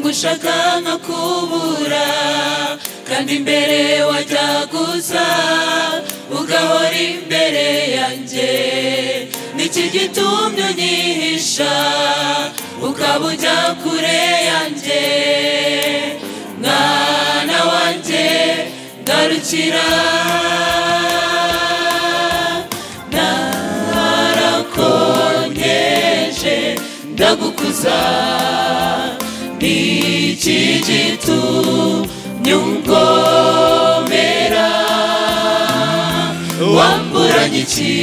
Ko ngushaka nkakubura kandi imbere wajyaguza ugahora imbere yanjye niki gitumye unyihisha ukaba ujya kure yanjye mwana wanjye ngarukira narakonyeje ndagukuza niki gitumye ungomera wamburanye iki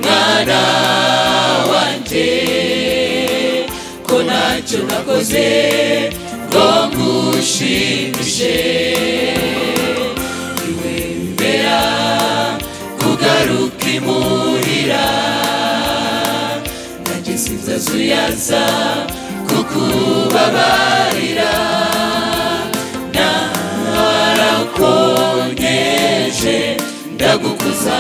mwana wanjye ko ntacyo nakoze ngo ngushimishe iwemera kugaruka imuhira nanjye sinzazuyaza kukubabarira narakonyeje ndagukuza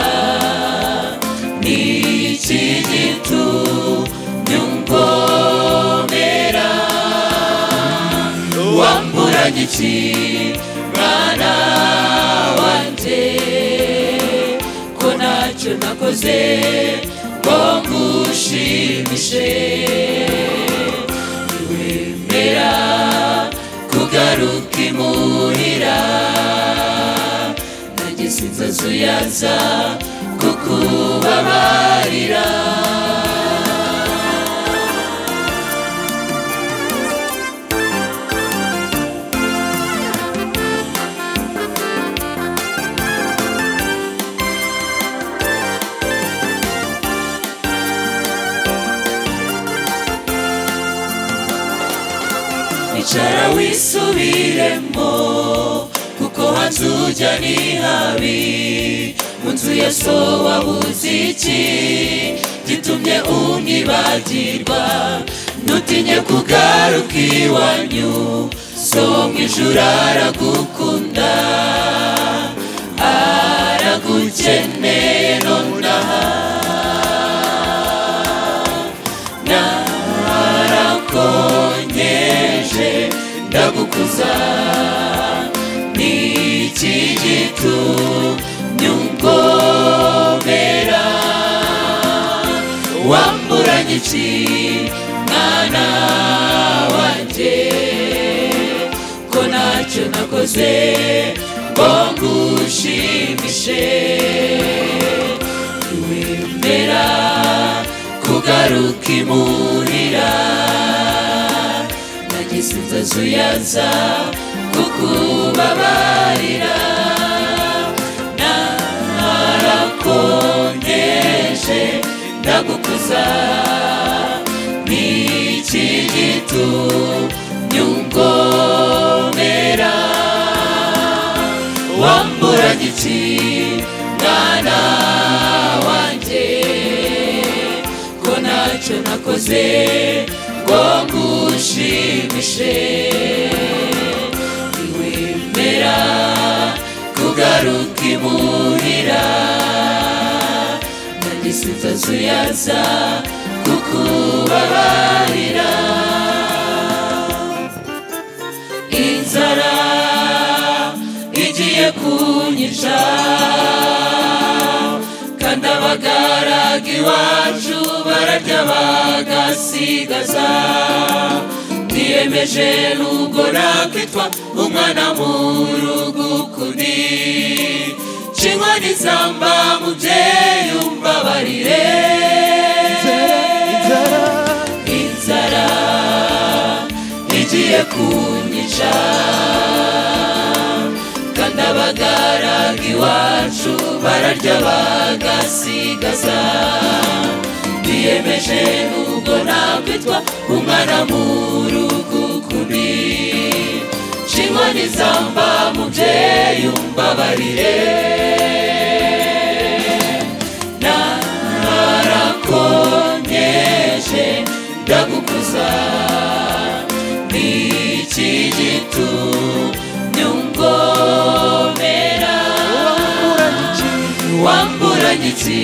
niki gitumye ungomera wamburanye iki mwana wanjye ko ntacyo nakoze ngo ngushimishe iwemera kugaruka imuhira nanjye sinzazuyaza kukubabarira Icara wisubiremo kuko hanze ujya ni habi mu nzu ya so wabuze iki gitumye unyibagirwa ntutinye kugaruka iwanyu so mu ijuru aragukunda aragukeneye nonaha narakonyeje ndagukuza niki gitumye ungomera wamburanye iki mwana wanjye ko ntacyo nakoze ngo ngushimishe iwemera kugaruka imuhira nanjye sinzazuyaza kukubabarira narakonyeje ndagukuza niki gitumye ungomera wamburanye iki mwana wanjye ko ntacyo nakoze ngo ngushimishe iwemera kugaruka imuhira nanjye sinzazuyaza kukubabarira inzara igiye kunyica kandi abagaragu iwacu bararya bagasigaza niyemeje nubwo nakwitwa umwana mu rugo ukundi nshingwa n'izamba mubyeyi umbabarire inzara igiye kunyica kandi abagaragu iwacu bararya bagasigaza niyemeje nubwo nakwitwa umwana mu rugo ukundi nshingwa n'izamba mubyeyi umbabarire narakonyeje ndagukuza niki gitumye ungomera wamburanye iki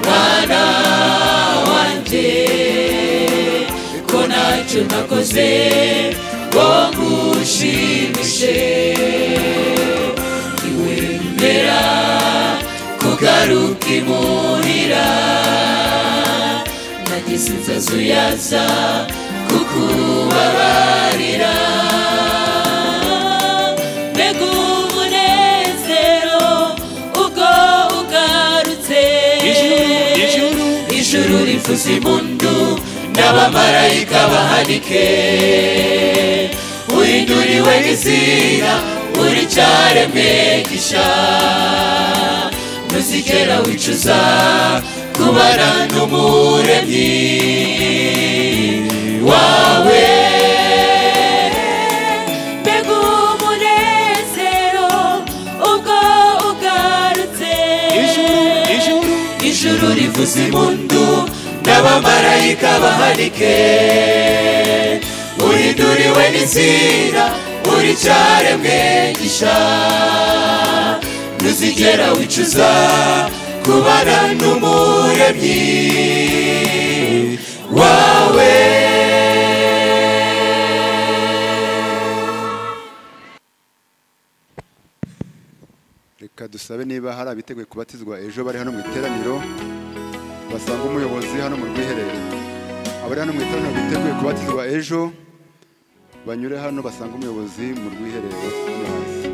mwana wanjye ko ntacyo nakoze ngo ngushimishe. Niwemera kugaruka imuhira, nagize inzozi yaza kukubabarira. Mbega umunezero ubwo ugarutse, ijuru rivuza impundu n'abamarayika bahanike. Uhinduriwe n'izina, uri cyaremwe gishya, ntuzigera wicuza kubana n'Umuremyi wawe. Mbega umunezero ubwo ugarutse, ijuru rivuza impundu n'abamarayika bahanike. Uhinduriwe n'izina, uri cyaremwe gishya, ntuzigera wicuza kubana n'Umuremyi wawe. Reka dusabe niba hari abiteguye kubatizwa ejo bari hano mu iteraniro, basanga umuyobozi hano mu rwiherero. Abari hano mu iteraniro biteguye kubatizwa ejo banyure hano basanga umuyobozi mu rwiherero hano hasi.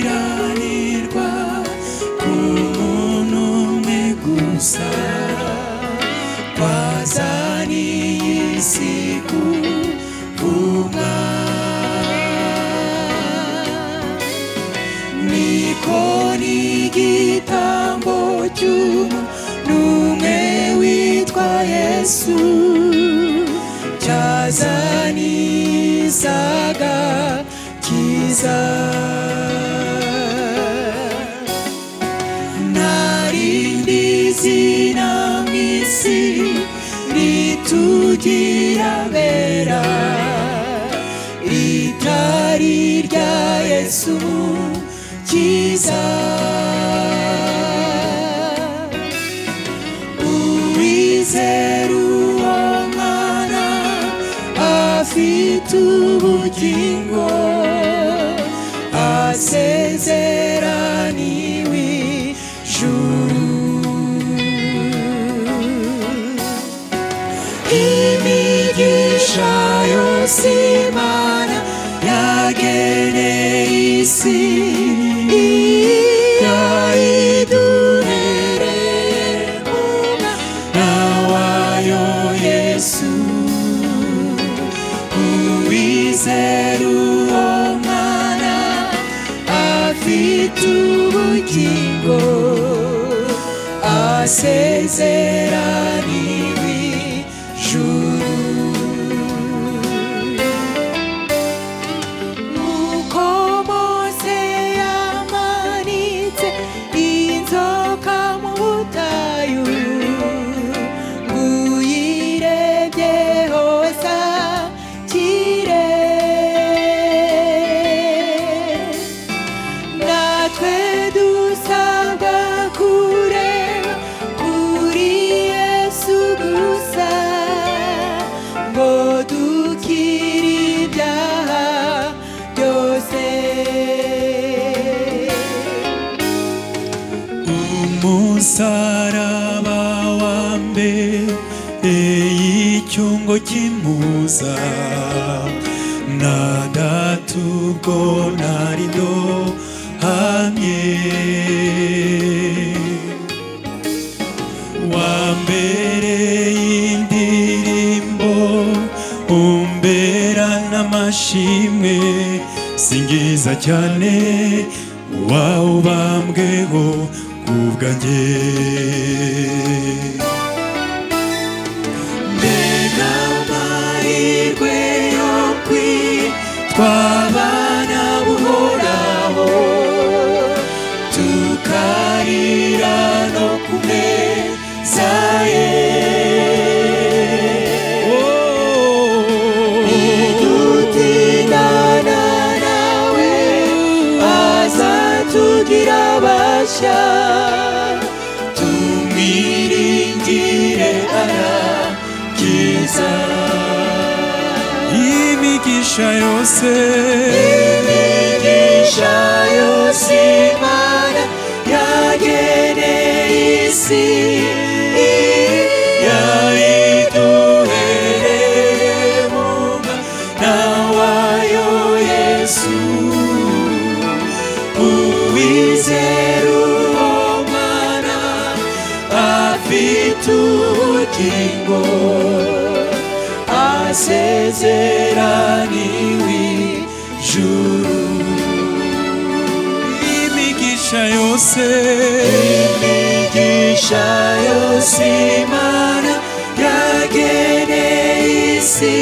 Gukiranirwa k'umuntu umwe gusa kwazaniye isi kuvumwa, niko n'igitambo cy'umuntu umwe witwa Yesu cyazanizaga kiza. Narindi zina mw'isi ritugira bera, ritari rya Yesu Mukiza. Uwizera uwo Mwana afite ubugingo, asezeraniwe ijuru. Imigisha yose Imana yageneye isi, yayiduhereye Umwana wayo Yesu. Uwizera uwo Mwana afite ubugingo, asezeraniwe ijuru. Nuko Mose yamanitse inzoka mu butayu, uyirebyeho wese akire. Natwe dusabwa kureba kuri Yesu gusa, ngo dukire ibyaha byose. Umusaraba wa mbere y'icyungo cy'impuza, na data ubwo nari ndohamye, wa mbere y'indirimbo umbera n'amashimwe, singiza cyane wawubambweho kubwanjye. Mbega amahirwe yo kwitwa abana b'Uhoraho, atugira bashya tumwiringire arakiza imigisha yose imigisha yose Imana yageneye isi yayiduhereye mu Mwana wayo Yesu uwizera uwo Mwana afite ubugingo asezeraniwe ijuru imigisha yose imigisha yose Imana yageneye isi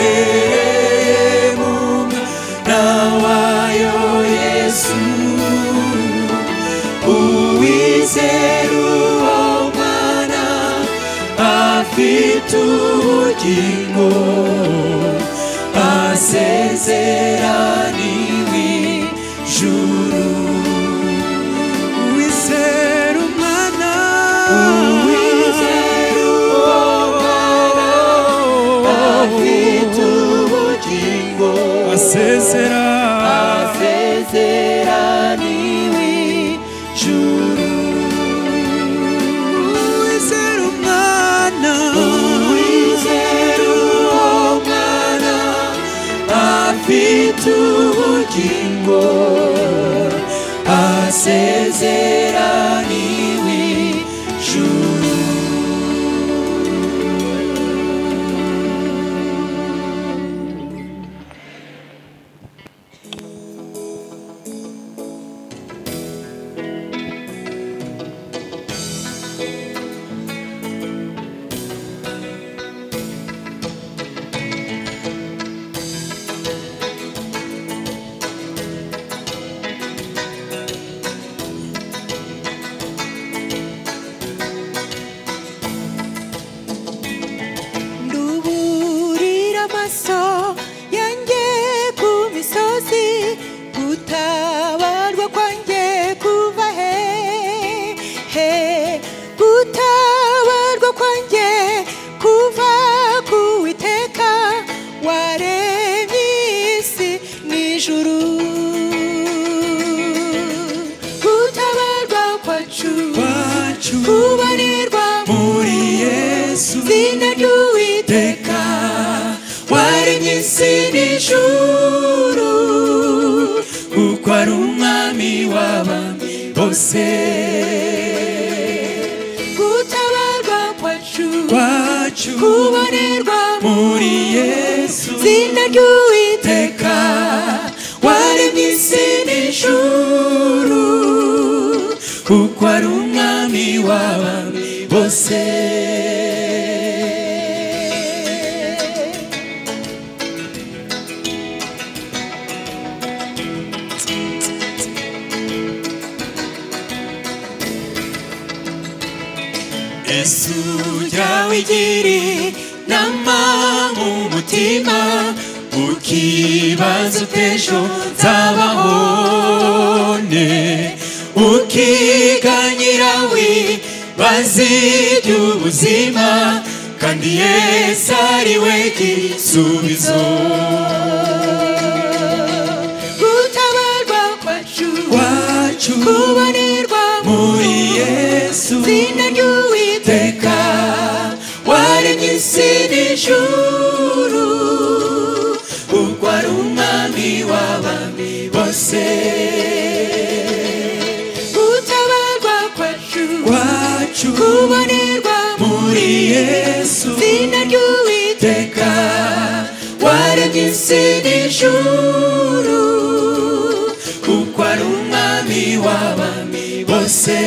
yayiduhereye mu Mwana wayo Yesu uwizera uwo Mwana afite ubugingo asezeraniwe ijuru uwizera umwana uwizera uwo Mwana afite ubugingo asezeraniwe ijuru uwizera umwana uwizera uwo Mwana afite ubugingo asezeraniwe ijuru Nduburira amaso yanjye ku misozi gutabarwa kwanjye kuva he he gutabarwa kwanjye kuva ku Uwiteka waremye isi n'ijuru gutabarwa kwacu kwacu kubarirwa muri Yesu izina ry'Uwiteka waremye isi n'ijuru kuko ari umwami w'abami bose gutabarwa kwacu kwacu kubonerwa muri Yesu izina ry'Uwiteka waremye isi n'ijuru kuko ari umwami w'abami bose Yesu jya wigira inama mu mutima ukibaza utejo nzabaho nte ukiganyira wibaza iby'ubuzima kandi Yesu ari we gisubizo gutabarwa kwacu kwacu kubonerwa muri Yesu izina ry'Uwiteka waremye isi n'ijuru kuko ari umwami w'abami bose gutabarwa kwacu kwacu kubonerwa muri Yesu izina ry'Uwiteka waremye isi n'ijuru kuko ari umwami w'abami bose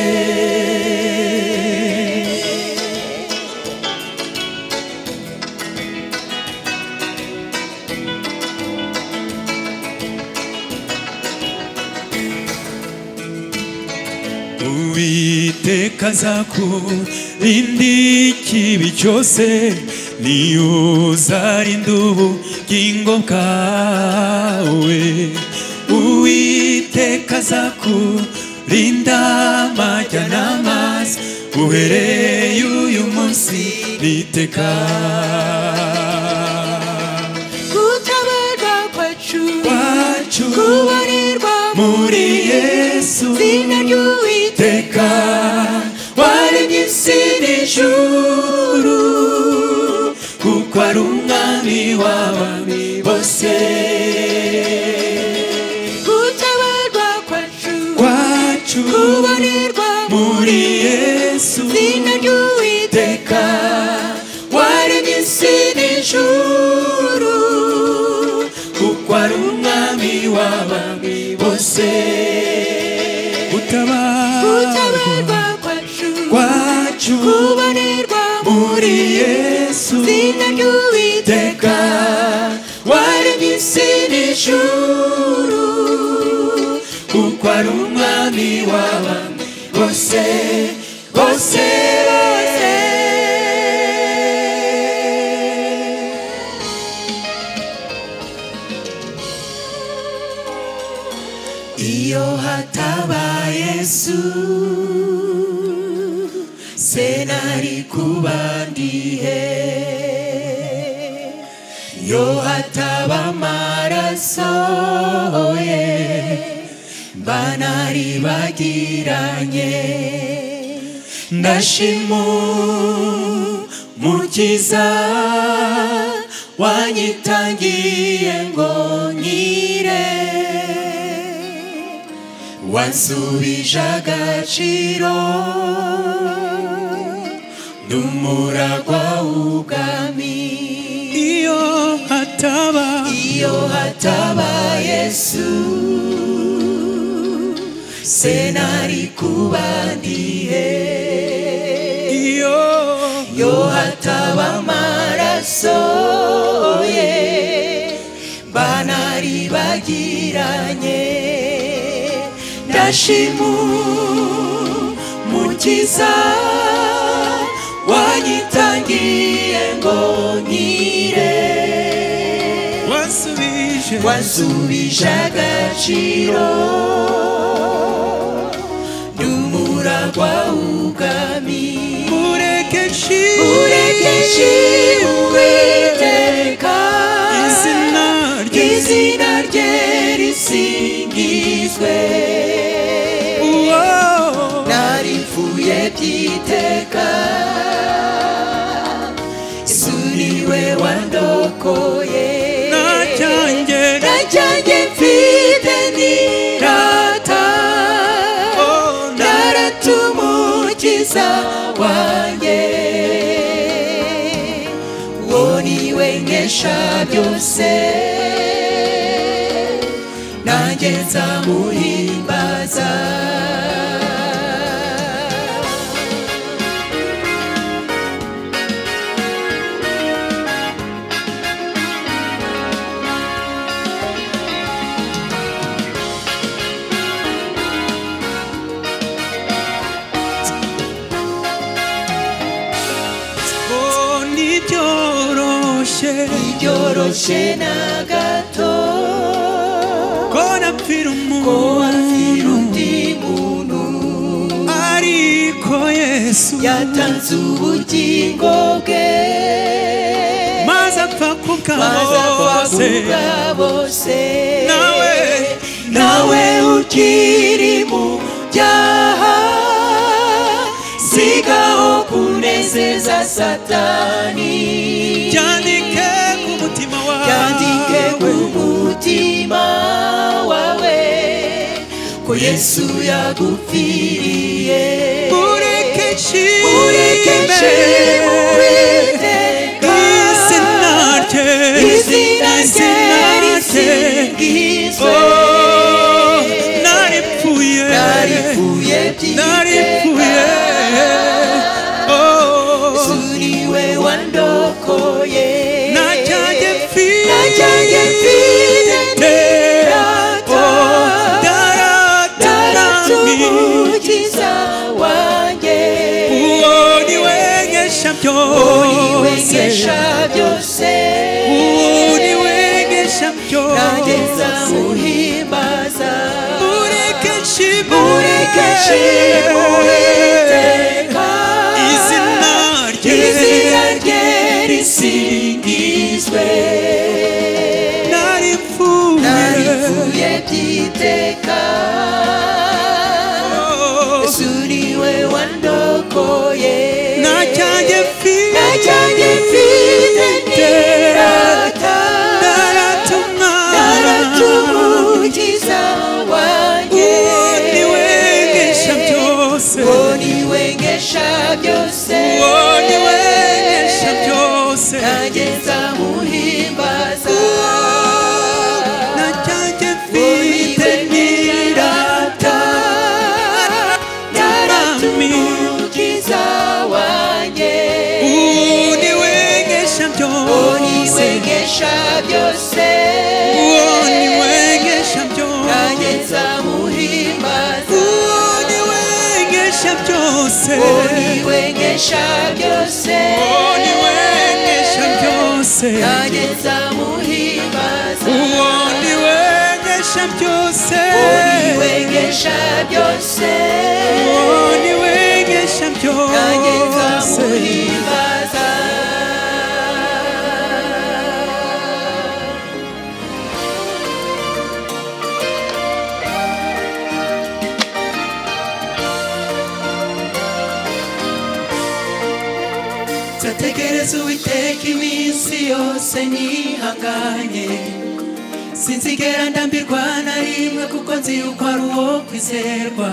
Uwiteka azakurinda ikibi cyose niyo uzarinda ubugingo bwawe. Uwiteka azakurinda amajya n'amazi uhereye uyu munsi n'iteka. Gutabarwa kwacu kubonerwa muri Yesu, izina ry'Uwiteka waremye isi n'ijuru, kuko ari umwami w'abami bose. Gutabarwa kwacu kubonerwa muri Yesu, izina ry'Uwiteka waremye isi n'ijuru, kuko ari umwami w'abami bose. Gutabarwa kwacu kubonerwa muri Yesu, izina ry'Uwiteka waremye isi n'ijuru, kuko ari umwami w'abami bose, bose, bose. Iyo hataba Yesu senari kuba ndihe, iyo hataba amaraso ye mba naribagiranye. Ndashima Umukiza wanyitangiye ngo nkire, wansubije agaciro n'umuragwa w'ubwami. Iyo hataba Yesu senari kuba ndihe, iyo hataba amaraso ye mba naribagiranye. Ndashima Umukiza wanyitangiye ngo nkire, wansubije agaciro n'umuragwa w'ubwami. Mureke nshime Uwiteka, izina rye risingizwe. Naripfuye by'iteka, Yesu niwe wandokoye. Nacyanjye mfite nirata, narata Umukiza wanjye, uwo niwe nkesha byose, nanjye nzamuhimbaza. Ntibyoroshye na gato ko napfira undi muntu, ariko Yesu yatanze ubugingo bwe maze apfa ku bwa bose. Nawe ukiri mu byaha, sigaho kunezeza Satani. Byandike ku mutima wawe, byandike ku mutima wawe ko Yesu yagupfiriye. Mureke nshime Uwiteka, izina rye risingizwe. Naripfuye by'iteka, Yesu niwe wandokoye. Nacyanjye mfite nirata, darata Umukiza wanjye, uwo niwe nkesha byose, nanjye nzamuhimbaza. Nzashima Uwiteka, izina rye, izina rye risingizwe. Nari mfuye, Nari mfuye by'iteka, Yesu niwe wandokoye. Nta cyanjye mfite, Nta cyanjye mfite nirata, naratumwa, narata Umukiza wanjye. Uwo niwe nkesha byose, Uwo niwe nkesha byose, uwo niwe nkesha byose, nanjye nzamuhimbaza. Nta cyanjye Uwo mfite niwe nirata, nirata, narata Umukiza wanjye. Uwo niwe nkesha Uwo niwe byose, nkesha byose, uwo niwe nkesha nanjye byose, nzamuhimbaza. Uwo niwe nkesha byose, Uwo niwe nkesha byose, uwo niwe nkesha byose, nanjye nzamuhimbaza. Uwo niwe nkesha byose, Uwo niwe nkesha byose, uwo niwe nkesha nanjye byose. nzamuhimbaza. Nzategereza Uwiteka iminsi yose nihanganye, sinzigera ndambirwa na rimwe, kuko nzi yuko ari uwo kwizerwa.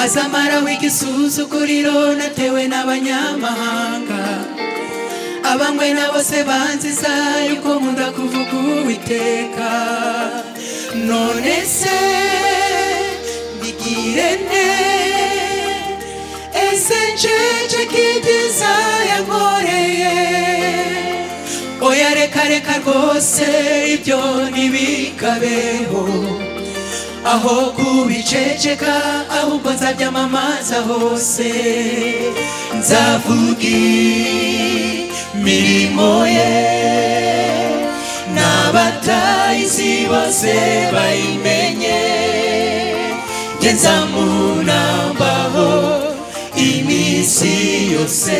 Azamara igisuzuguriro natewe n'abanyamahanga, abanywe na bose banziza yuko nkunda kuvuga Uwiteka. None se mbigire nte? Ese nceceke ibyiza yankoreye? Oya, reka reka rwose, ibyo ntibikabeho. Aho kubiceceka, ahubwo nzabyamamaza hose. Nzavuga imirimo ye, n'abatayizi bose bayimenye. Njye nzamunambaho iminsi yose,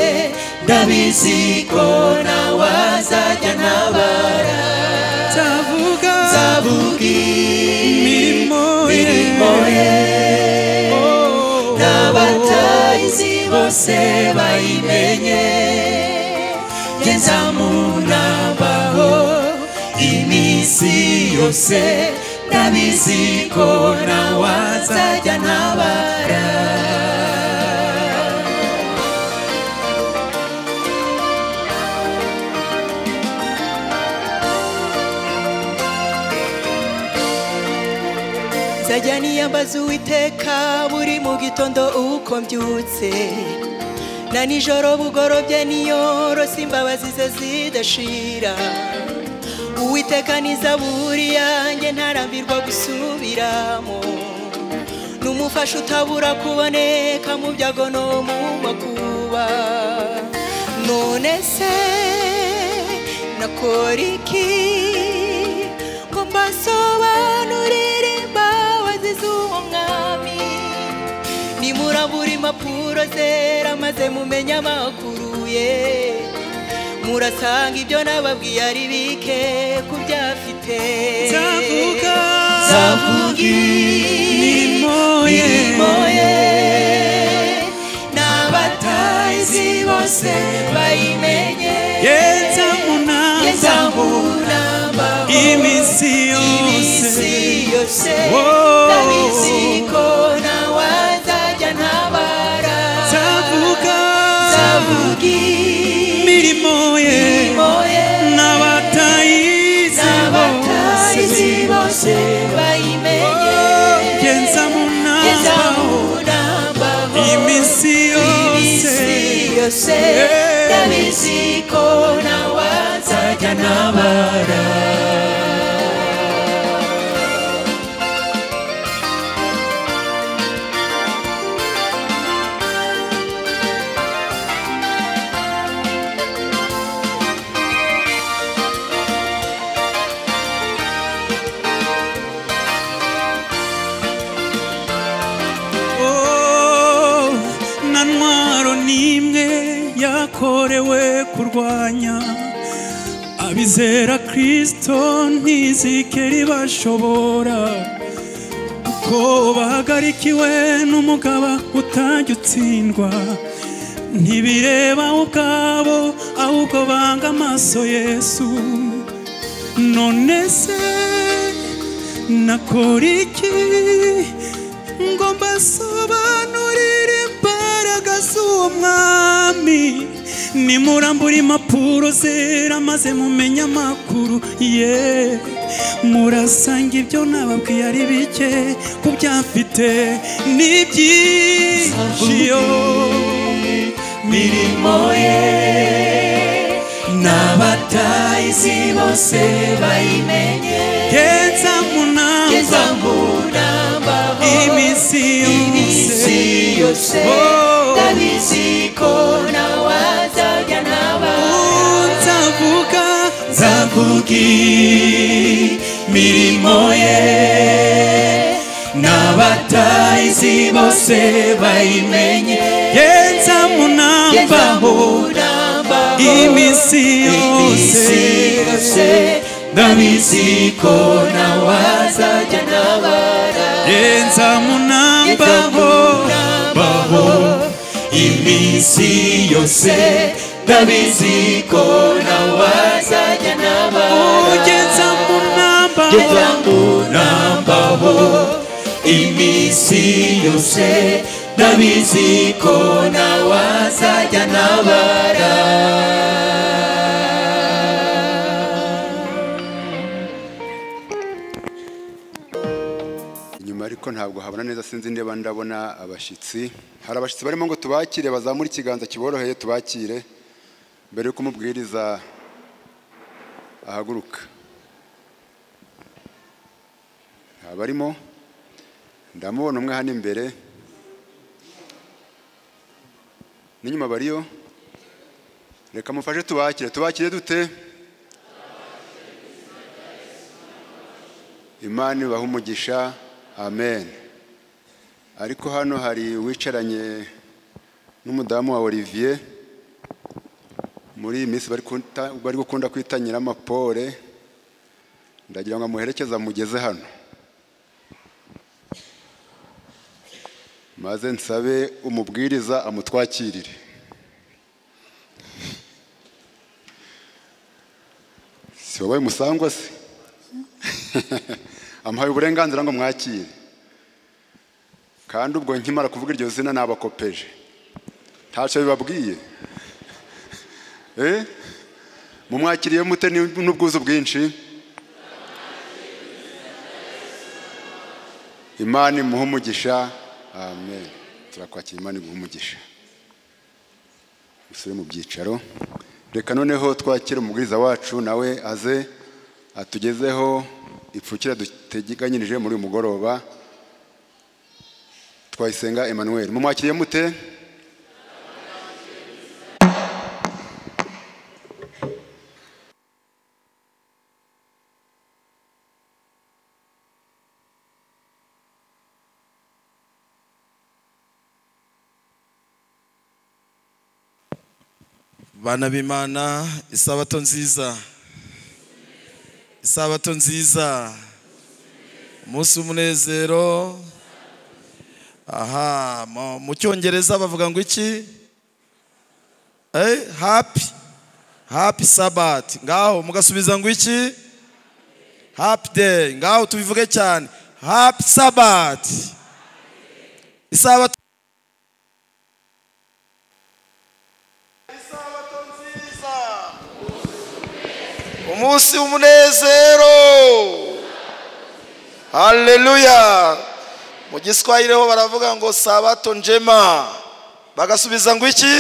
ndabizi ko nawe azajya ntabara. Nzavuga, Nzavuga imirimo ye, imirimo ye, n'abatayizi bose bayimenye. Njye nzamunambaho iminsi yose, ndabizi ko nawe azajya ntabara. Nzajya niyambaza Uwiteka buri mu gitondo uko mbyutse, na nijoro bugorobye niyorose imbabazi ze zidashira. Uwiteka ni zaburi yanjye ntarambirwa gusubiramo, n'umufasha utabura kuboneka mu byago no mu makuba. None se nakora iki ngo mbasobanurire imbabazi z'uwo mwami? Nimurabura impapuro zera maze mumenye amakuru ye, murasanga ibyo nababwiye ari bike ku byafite. Nzavuga, Nzavuga imirimo ye, imirimo ye, n'abatayizi bose bayimenye. Ye nzamunambaho Nzamunambaho iminsi yose, iminsi yose, Oh. ndabizi ko nawe azajya ntabara. Nzavuga, Nzavuga imirimo ye, imirimo ye, n'abatayizi n'abatayizi bose, bose bayimenye. Jye nzamunambaho Nzamunambaho iminsi yose, iminsi yose, ndabizi ko nawe azajya ntabara. kurwanya abizera Kristo ntizikere bashobora kuko bahagarikiwe n'umugaba utajya utsindwa ntibireba ubwabo ahubwo banga amaso Yesu none se nakora iki ngo mbasobanurire imbaraga z'uwo mwami nimurambura impapuro zera maze mumenye amakuru ye murasanga ibyo nababwiye ari bike ku byafite ni byinshi mirimo ye n'abatayizi bose bayimenye genza munamba iminsi yose ndabizi ko nawe azajya nabara nzavuga imirimo ye n'abatayizi bose bayimenye genza munamba iminsi yose ndabizi ko nawe azajya nabara genza munamba iminsi yose ndabizi ko nawe azajya nabara genza munamba iminsi yose ndabizi ko nawe azajya nabara. Inyuma ariko ntabwo habona neza, sinzi niba ndabona abashyitsi. Hari abashyitsi barimo ngo tubakire, bazamura ikiganza kiboroheye tubakire mbere yuko umubwiriza ahaguruka. Abarimo ndamubona umwe hano imbere n'inyuma bariyo. Reka mufashe tubakire. Tubakire dute? Imana ibahe umugisha, amen. Ariko hano hari uwicaranye n'umudamu wa Olivier muri iyi minsi bari gukunda kwita Nyiramapore, ndagira ngo amuherekeze amugeze hano, maze nsabe umubwiriza amutwakirire. Si wabaye umusangwa se? Amuhaye uburenganzira ngo mwakire. Kandi ubwo nkimara kuvuga iryo zina nabakopeje, ntacyo bibabwiye. Mumwakiriye mute n'ubwuzu bwinshi? Imana imuhe umugisha, amen. Turakwakira, Imana iguhe umugisha. Musubire mu byicaro. Reka noneho twakire umubwiriza wacu, nawe aze atugezeho ipfukira duteganyirije muri uyu mugoroba. Twayisenga Emmanuel. Mumwakiriye mute? Bana b'Imana, isabato nziza, isabato nziza, umunsi w'umunezero. Aha, mu cyongereza bavuga ngo iki? Happy, happy Sabbath. Ngaho mugasubiza ngo iki? Happy day. Ngaho tubivuge cyane, happy Sabbath. Isabato umunsi w'umunezero. Haleluya. Mu Giswahili ho baravuga ngo sabato njema, bagasubiza ngo iki?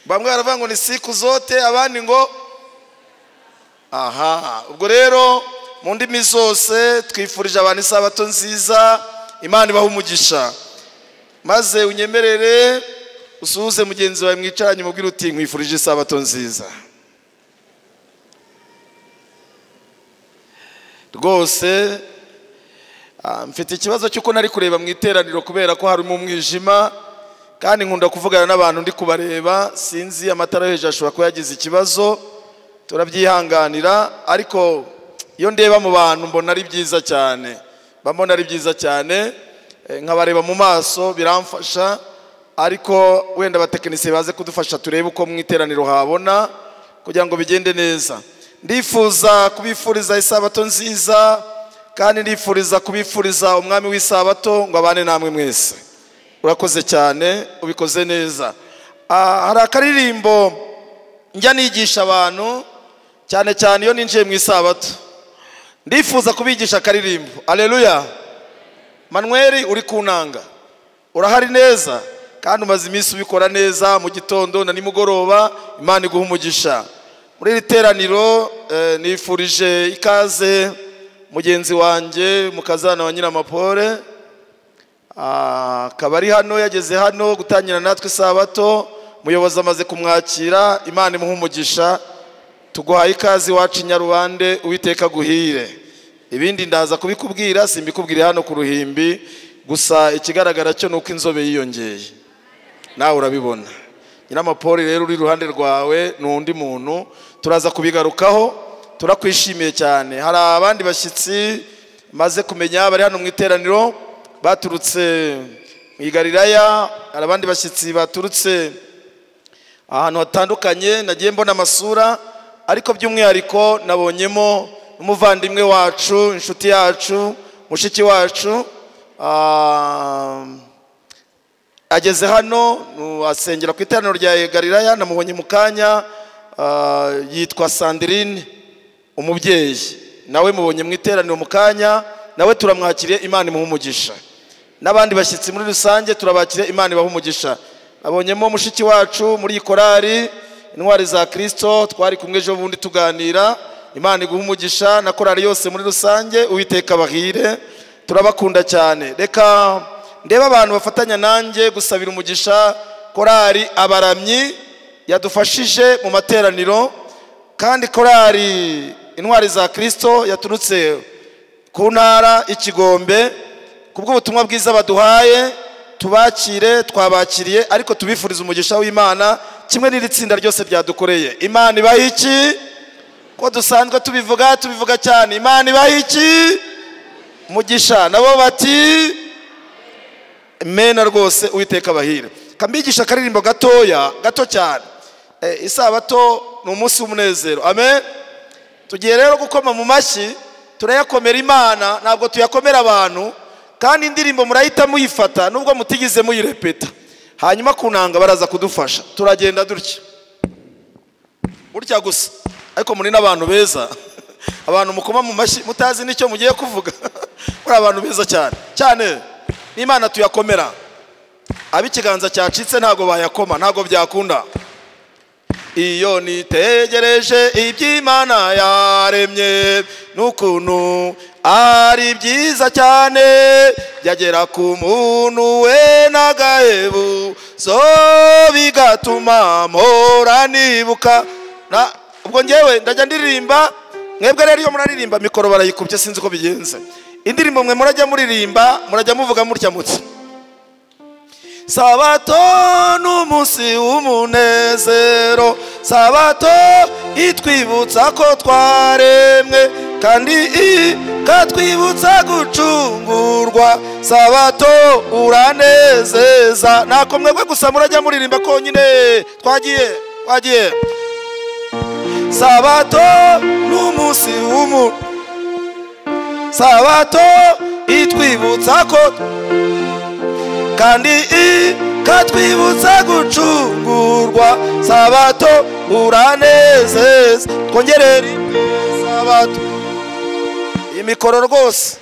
Bamwe baravuga ngo ni siku zote, abandi ngo aha. Ubwo rero mu ndimi zose twifurije abantu isabato nziza, Imana ibahe umugisha. Maze unyemerere usuhuze mugenzi wawe mwicaranye, umubwire uti nkwifurije isabato nziza. Rwose Mfite ikibazo cy'uko nari kureba mu iteraniro kubera ko harimo umwijima, kandi nkunda kuvugana n'abantu ndi kubareba, sinzi amatara yo hejuru ashobora kuba yagize ikibazo, turabyihanganira, ariko iyo ndeba mu bantu mbona ari byiza cyane, mbona ari byiza cyane, nkabareba mu maso biramfasha, ariko wenda abatekinisiye baze kudufasha turebe uko mu iteraniro habona kugira ngo bigende neza. Ndifuza kubifuriza isabato nziza, kandi ndifuriza kubifuriza umwami w'isabato ngo abane namwe mwese. Urakoze cyane, ubikoze neza. Hari akaririmbo njya nigisha abantu cyane cyane iyo ninjiye mu isabato. Ndifuza kubigisha akaririmbo. Haleluya. Manuel uri kunanga, urahari neza kandi umaze iminsi ubikora neza mu gitondo na nimugoroba. Imana iguha umugisha. Muri iri teraniro nifurije ikaze mugenzi wanjye mukazana wa Nyiramapore, akaba ari hano, yageze hano gutangira natwe isabato. Muyobozi amaze kumwakira, Imana imuha umugisha. Tuguhaye ikaze iwacu i Nyarubande, Uwiteka aguhire. Ibindi ndaza kubikubwira, simbikubwire hano ku ruhimbi, gusa ikigaragara cyo nuko inzobe yiyongeye, nawe urabibona. Nyiramapore rero uri iruhande rwawe ni undi muntu, turaza kubigarukaho. Turakwishimiye cyane. Hari abandi bashyitsi maze kumenya bari hano mu iteraniro baturutse mu Galilaya, hari abandi bashyitsi baturutse ahantu hatandukanye, nagiye mbona amasura, ariko by'umwihariko nabonyemo umuvandimwe wacu, inshuti yacu, mushiki wacu, ageze hano asengera ku iteraniro rya Galilaya, namubonye mu kanya, yitwa Sandrine umubyeyi, nawe mubonye mu iteraniro mu kanya, nawe turamwakiriye, Imana imuha umugisha. N'abandi bashyitsi muri rusange turabakiriye, Imana ibaha umugisha. Nabonyemo mushiki wacu muri korari Intwari za Kristo, twari kumwe ejo bundi tuganira, Imana iguha umugisha, na korari yose muri rusange, Uwiteka abahire, turabakunda cyane. Reka ndebe abantu bafatanya nanjye gusabira umugisha korari Abaramyi yadufashije mu materaniro, kandi korari Intwari za Kristo yaturutse ku ntara Ikigombe, kubw'ubutumwa bwiza baduhaye tubakire, twabakiriye, ariko tubifuriza umugisha w'Imana kimwe n'iri tsinda ryose ryadukoreye. Imana ibaha iki? Ko dusanzwe tubivuga, tubivuga cyane. Imana ibaha iki? Umugisha. Nabo bati mena rwose, Uwiteka abahire. Kambigisha akaririmbo gatoya, gato cyane. Isabato ni umunsi w'umunezero. Amen. Tugiye rero gukoma mu mashyi, turayakomera Imana, ntabwo tuyakomera abantu, kandi indirimbo murahita muyifata nubwo mutigize muyirepeta. Hanyuma kunanga baraza kudufasha. Turagenda dutya burya gusa, ariko muri n'abantu beza, abantu mukoma mu mashyi mutazi nicyo mugiye kuvuga, muri abantu beza cyane cyane. N'Imana tuyakomera, abikiganza cyacitse ntago bayakoma, ntago byakunda. Iyo nitegereje iby'Imana yaremye n'ukuntu ari byiza cyane, byagera ku muntu we n'agahebu zo bigatuma mpora nibuka. Ubwo ngewe ndajya ndirimba, mwebwe rero iyo muraririmba mikoro barayikubye, sinzi uko bigenze. Indirimbo mwe murajya muririmba, murajya muvuga mutya mutya: Sabato n'umunsi w'umunezero, Sabato itwibutsa ko twaremwe, kandi ikatwibutsa gucungurwa, Sabato uranezeza. Nako mwebwe gusa murajya muririmba konyine. Twagiye, twagiye. Sabato n'umunsi w'umunezero, Sabato itwibutsa ko kandi ikatwibutsa gucungurwa, Sabato uranezeza. Twongere rimwe Sabato. Imikoro rwose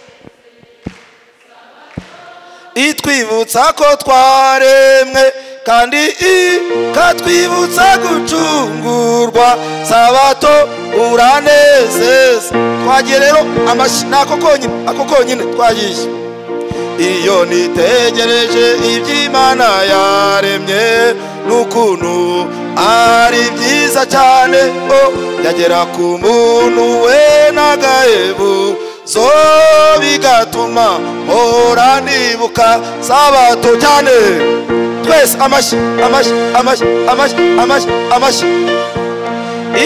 itwibutsa ko twaremwe, kandi ikatwibutsa gucungurwa, Sabato uranezeza. Twagiye rero amashyi, nako konyine, ako konyine twagiye. Iyo nitegereje iby'Imana yaremye n'ukuntu ari byiza cyane, yagera ku muntu we n'agahebu zo bigatuma mpora nibuka sabato cyane. Twese amashyi amashyi amashyi amashyi amashyi amashyi.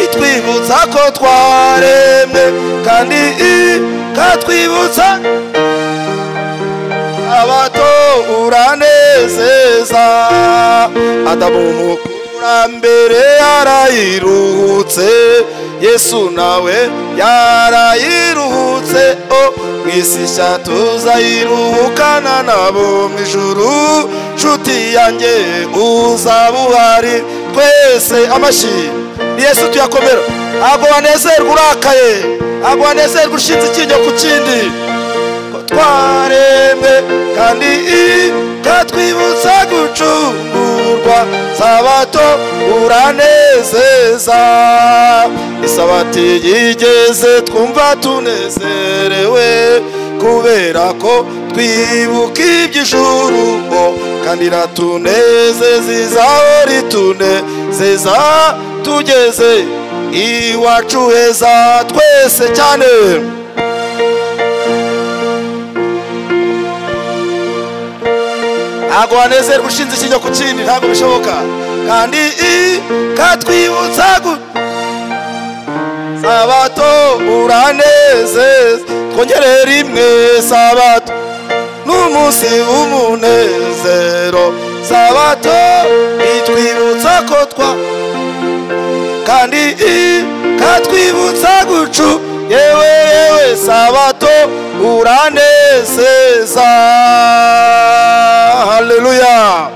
Itwibutsa ko twaremwe kandi ikatwibutsa abato uranezeza. Adamu umukurambere yarayiruhutse, Yesu nawe yarayiruhutse, o mw'isi nshya tuzayiruhukana nabo mw'ijuru. Nshuti yanjye uzaba uhari twese amashyi. Yesu tuyakomera. Ntabwo wanezerwa urakaye, ntabwo wanezerwa ushinze icyinyo ku kindi. Twaremwe kandi ikatwibutsa gucungurwa, sabato uranezeza. Isabati yigeze twumva tunezerewe, kubera ko twibuka iby'ijuru, kandi iratunezeza izahora itunezeza tugeze iwacu heza twese cyane. Ntabwo wanezerwa ushinze ikinyo ku kindi, ntabwo bishoboka. Kandi ikatwibutsa sabato uranezeza. Twongere rimwe sabato n'umunsi w'umunezero, sabato itwibutsa ko twa kandi ikatwibutsa gucu yewe yewe sabato uranezeza. Haleluya.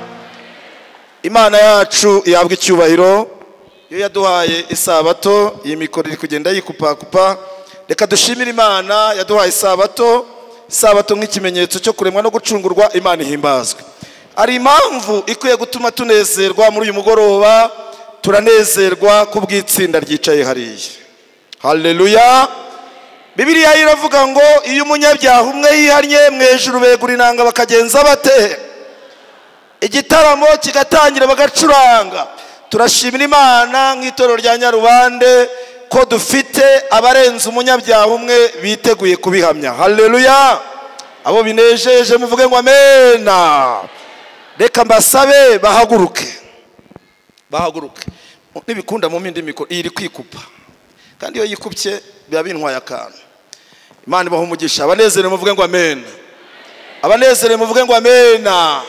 Imana yacu ihabwa icyubahiro iyo yaduhaye isabato. Iyi mikoro iri kugenda yikupakupa. Reka dushimire Imana yaduhaye isabato, isabato nk'ikimenyetso cyo kuremwa no gucungurwa. Imana ihimbazwe. Hari impamvu ikwiye gutuma tunezerwa muri uyu mugoroba. Turanezerwa kubw'itsinda ryicaye hariya. Haleluya. Bibiliya iravuga ngo iyo umunyabyaha umwe yihannye mu ijuru begura inanga bakagenza bate, igitaramo kigatangira bagacuranga. Turashimira Imana nk'itorero rya Nyarubande ko dufite abarenze umunyabyaha umwe biteguye kubihamya. Haleluya. Abo binejeje muvuge ngo amena. Reka mbasabe bahaguruke, bahaguruke. Nibikunda mu mindi mikoro iri kwikupa, kandi iyo yikupye biba bintwaye akantu. Imana ibahe umugisha. Abanezerewe muvuge ngo amena. Abanezerewe muvuge ngo amena.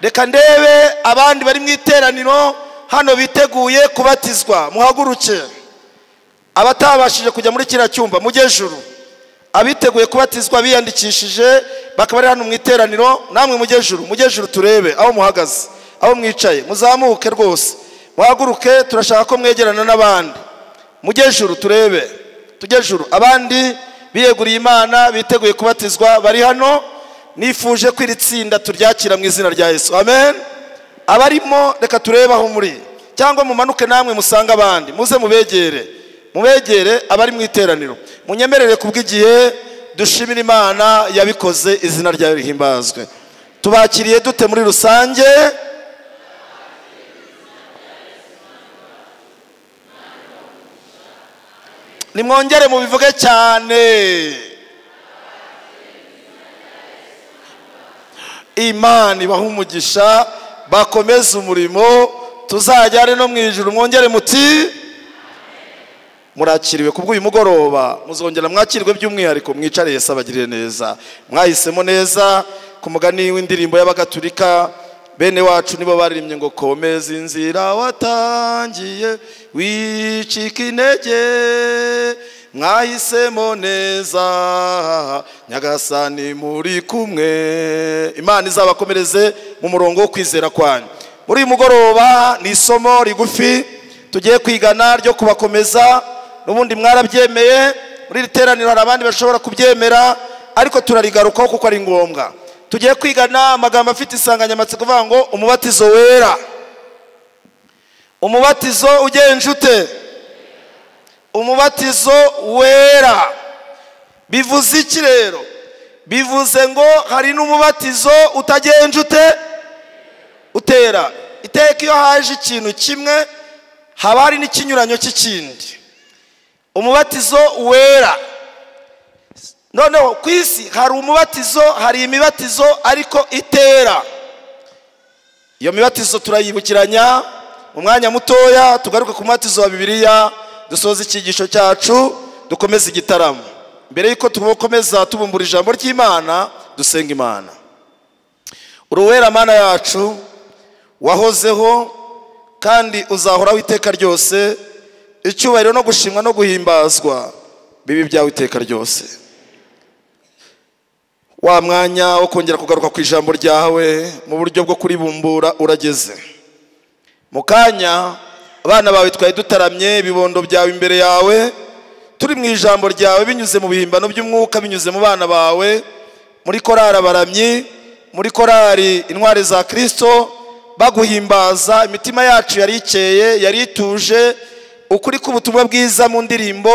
Reka ndebe abandi bari mu iteraniro hano biteguye kubatizwa, muhaguruke. Abatabashije kujya muri kiriya cyumba mujye juru. Abiteguye kubatizwa biyandikishije bakaba bari hano mu iteraniro, namwe mujye juru, mujye juru turebe aho muhagaze, aho mwicaye, muzamuke rwose, muhaguruke. Turashaka ko mwegerana n'abandi. Mujye juru turebe, tujye juru. Abandi biyeguriye Imana biteguye kubatizwa bari hano, nifuje ko iri tsinda turyakira mu izina rya Yesu. Amen. Abarimo reka turebe aho muri, cyangwa mumanuke namwe musange abandi, muze mubegere, mubegere abari mu iteraniro. Munyemerere kubw'igihe dushimira Imana yabikoze, izina ryayo rihimbazwe. Tubakiriye dute muri rusange? Nimwongere mubivuge cyane. Imana ibahe umugisha, bakomeze umurimo, tuzajyane no mu ijuru. Mwongere muti murakiriwe kubw'uyu mugoroba, muzongera mwakirwe by'umwihariko. Mwicare, Yesu abagirire neza. Mwahisemo neza. Ku mugani w'indirimbo y'Abagatulika bene wacu nibo baririmbye ngo komeza inzira watangiye wicika intege, mwahisemo neza Nyagasani muri kumwe. Imana izabakomereze mu murongo wo kwizera kwanyu. Muri uyu mugoroba ni isomo rigufi tugiye kwigana ryo kubakomeza. N'ubundi mwarabyemeye muri iri teraniro, hari abandi bashobora kubyemera, ariko turarigarukaho kuko ari ngombwa. Tugiye kwigana amagambo afite insanganyamatsiko ivuga ngo umubatizo wera. Umubatizo ugenje ute? Umubatizo wera bivuze iki rero? Bivuze ngo hari n'umubatizo utagenje ute? Utera. Iteka iyo haje ikintu kimwe haba hari n'ikinyuranyo cy'ikindi. Umubatizo wera Noneho ku isi hari umubatizo, hari imibatizo ariko itera. Iyo mibatizo turayibukiranya mu mwanya mutoya, tugaruke ku mubatizo wa Bibiliya, dusoze icyigisho cyacu, dukomeze igitaramo. Mbere yuko tukomeza tubumbura ijambo ry'Imana, dusenga Imana. Uruwera Mana yacu, wahozeho kandi uzahoraho iteka ryose, icyubahiro no gushimwa no guhimbazwa bibi byawe iteka ryose. Wa mwanya wo kongera kugaruka ku ijambo ryawe mu buryo bwo kuribumbura urageze. Mu kanya abana bawe twari dutaramye ibibondo byawe imbere yawe, turi mu ijambo ryawe binyuze mu bihimbano by'umwuka, binyuze mu bana bawe, muri korari abaramyi, muri korari intwari za Kristo, baguhimbaza. Imitima yacu yari ikeye, yari ituje, ukuri k'ubutumwa bwiza mu ndirimbo,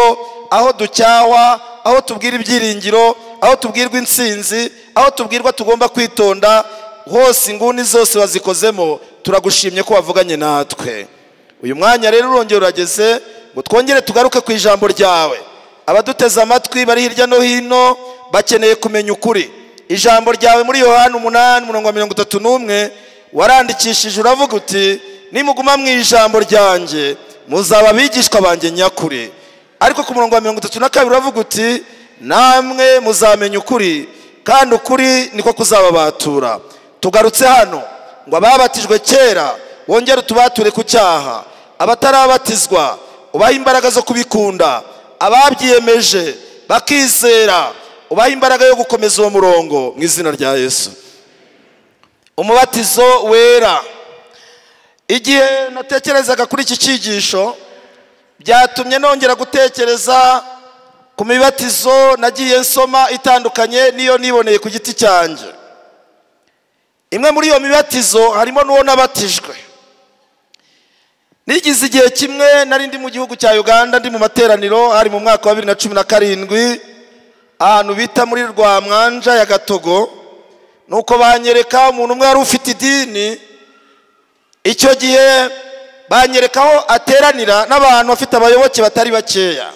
aho ducyawa, aho tubwira ibyiringiro, aho tubwirwa intsinzi, aho tubwirwa tugomba kwitonda, hose inguni zose wazikozemo. Turagushimye ko wavuganye natwe. Uyu mwanya rero urongera urageze ngo twongere tugaruke ku ijambo ryawe. Abaduteze amatwi bari hirya no hino bakeneye kumenya ukuri. Ijambo ryawe muri Yohana 8:31 warandikishije uravuga uti nimuguma mu ijambo ryanjye muzaba abigishwa banjye nyakuri. Ariko ku murongo wa 32 uravuga uti namwe muzamenya ukuri kandi ukuri niko kuzababatura. Tugarutse hano ngo ababatijwe kera wongere utubature ku cyaha, abatarabatizwa ubahe imbaraga zo kubikunda, ababyiyemeje bakizera ubahe imbaraga yo gukomeza uwo murongo mu izina rya Yesu. Umubatizo wera. Igihe natekerezaga kuri iki cyigisho byatumye nongera gutekereza ku mibatizo nagiye nsoma itandukanye niyo niboneye ku giti cyanjye. Imwe muri iyo mibatizo harimo n'uwo nabatijwe. Nigize igihe kimwe nari ndi mu gihugu cya Uganda, ndi mu materaniro, hari mu mwaka wa 2017, ahantu bita muri Rwamwanja ya Gatogo. Nuko banyereka umuntu umwe wari ufite idini. Icyo gihe banyereka aho ateranira n'abantu bafite abayoboke batari bakeya.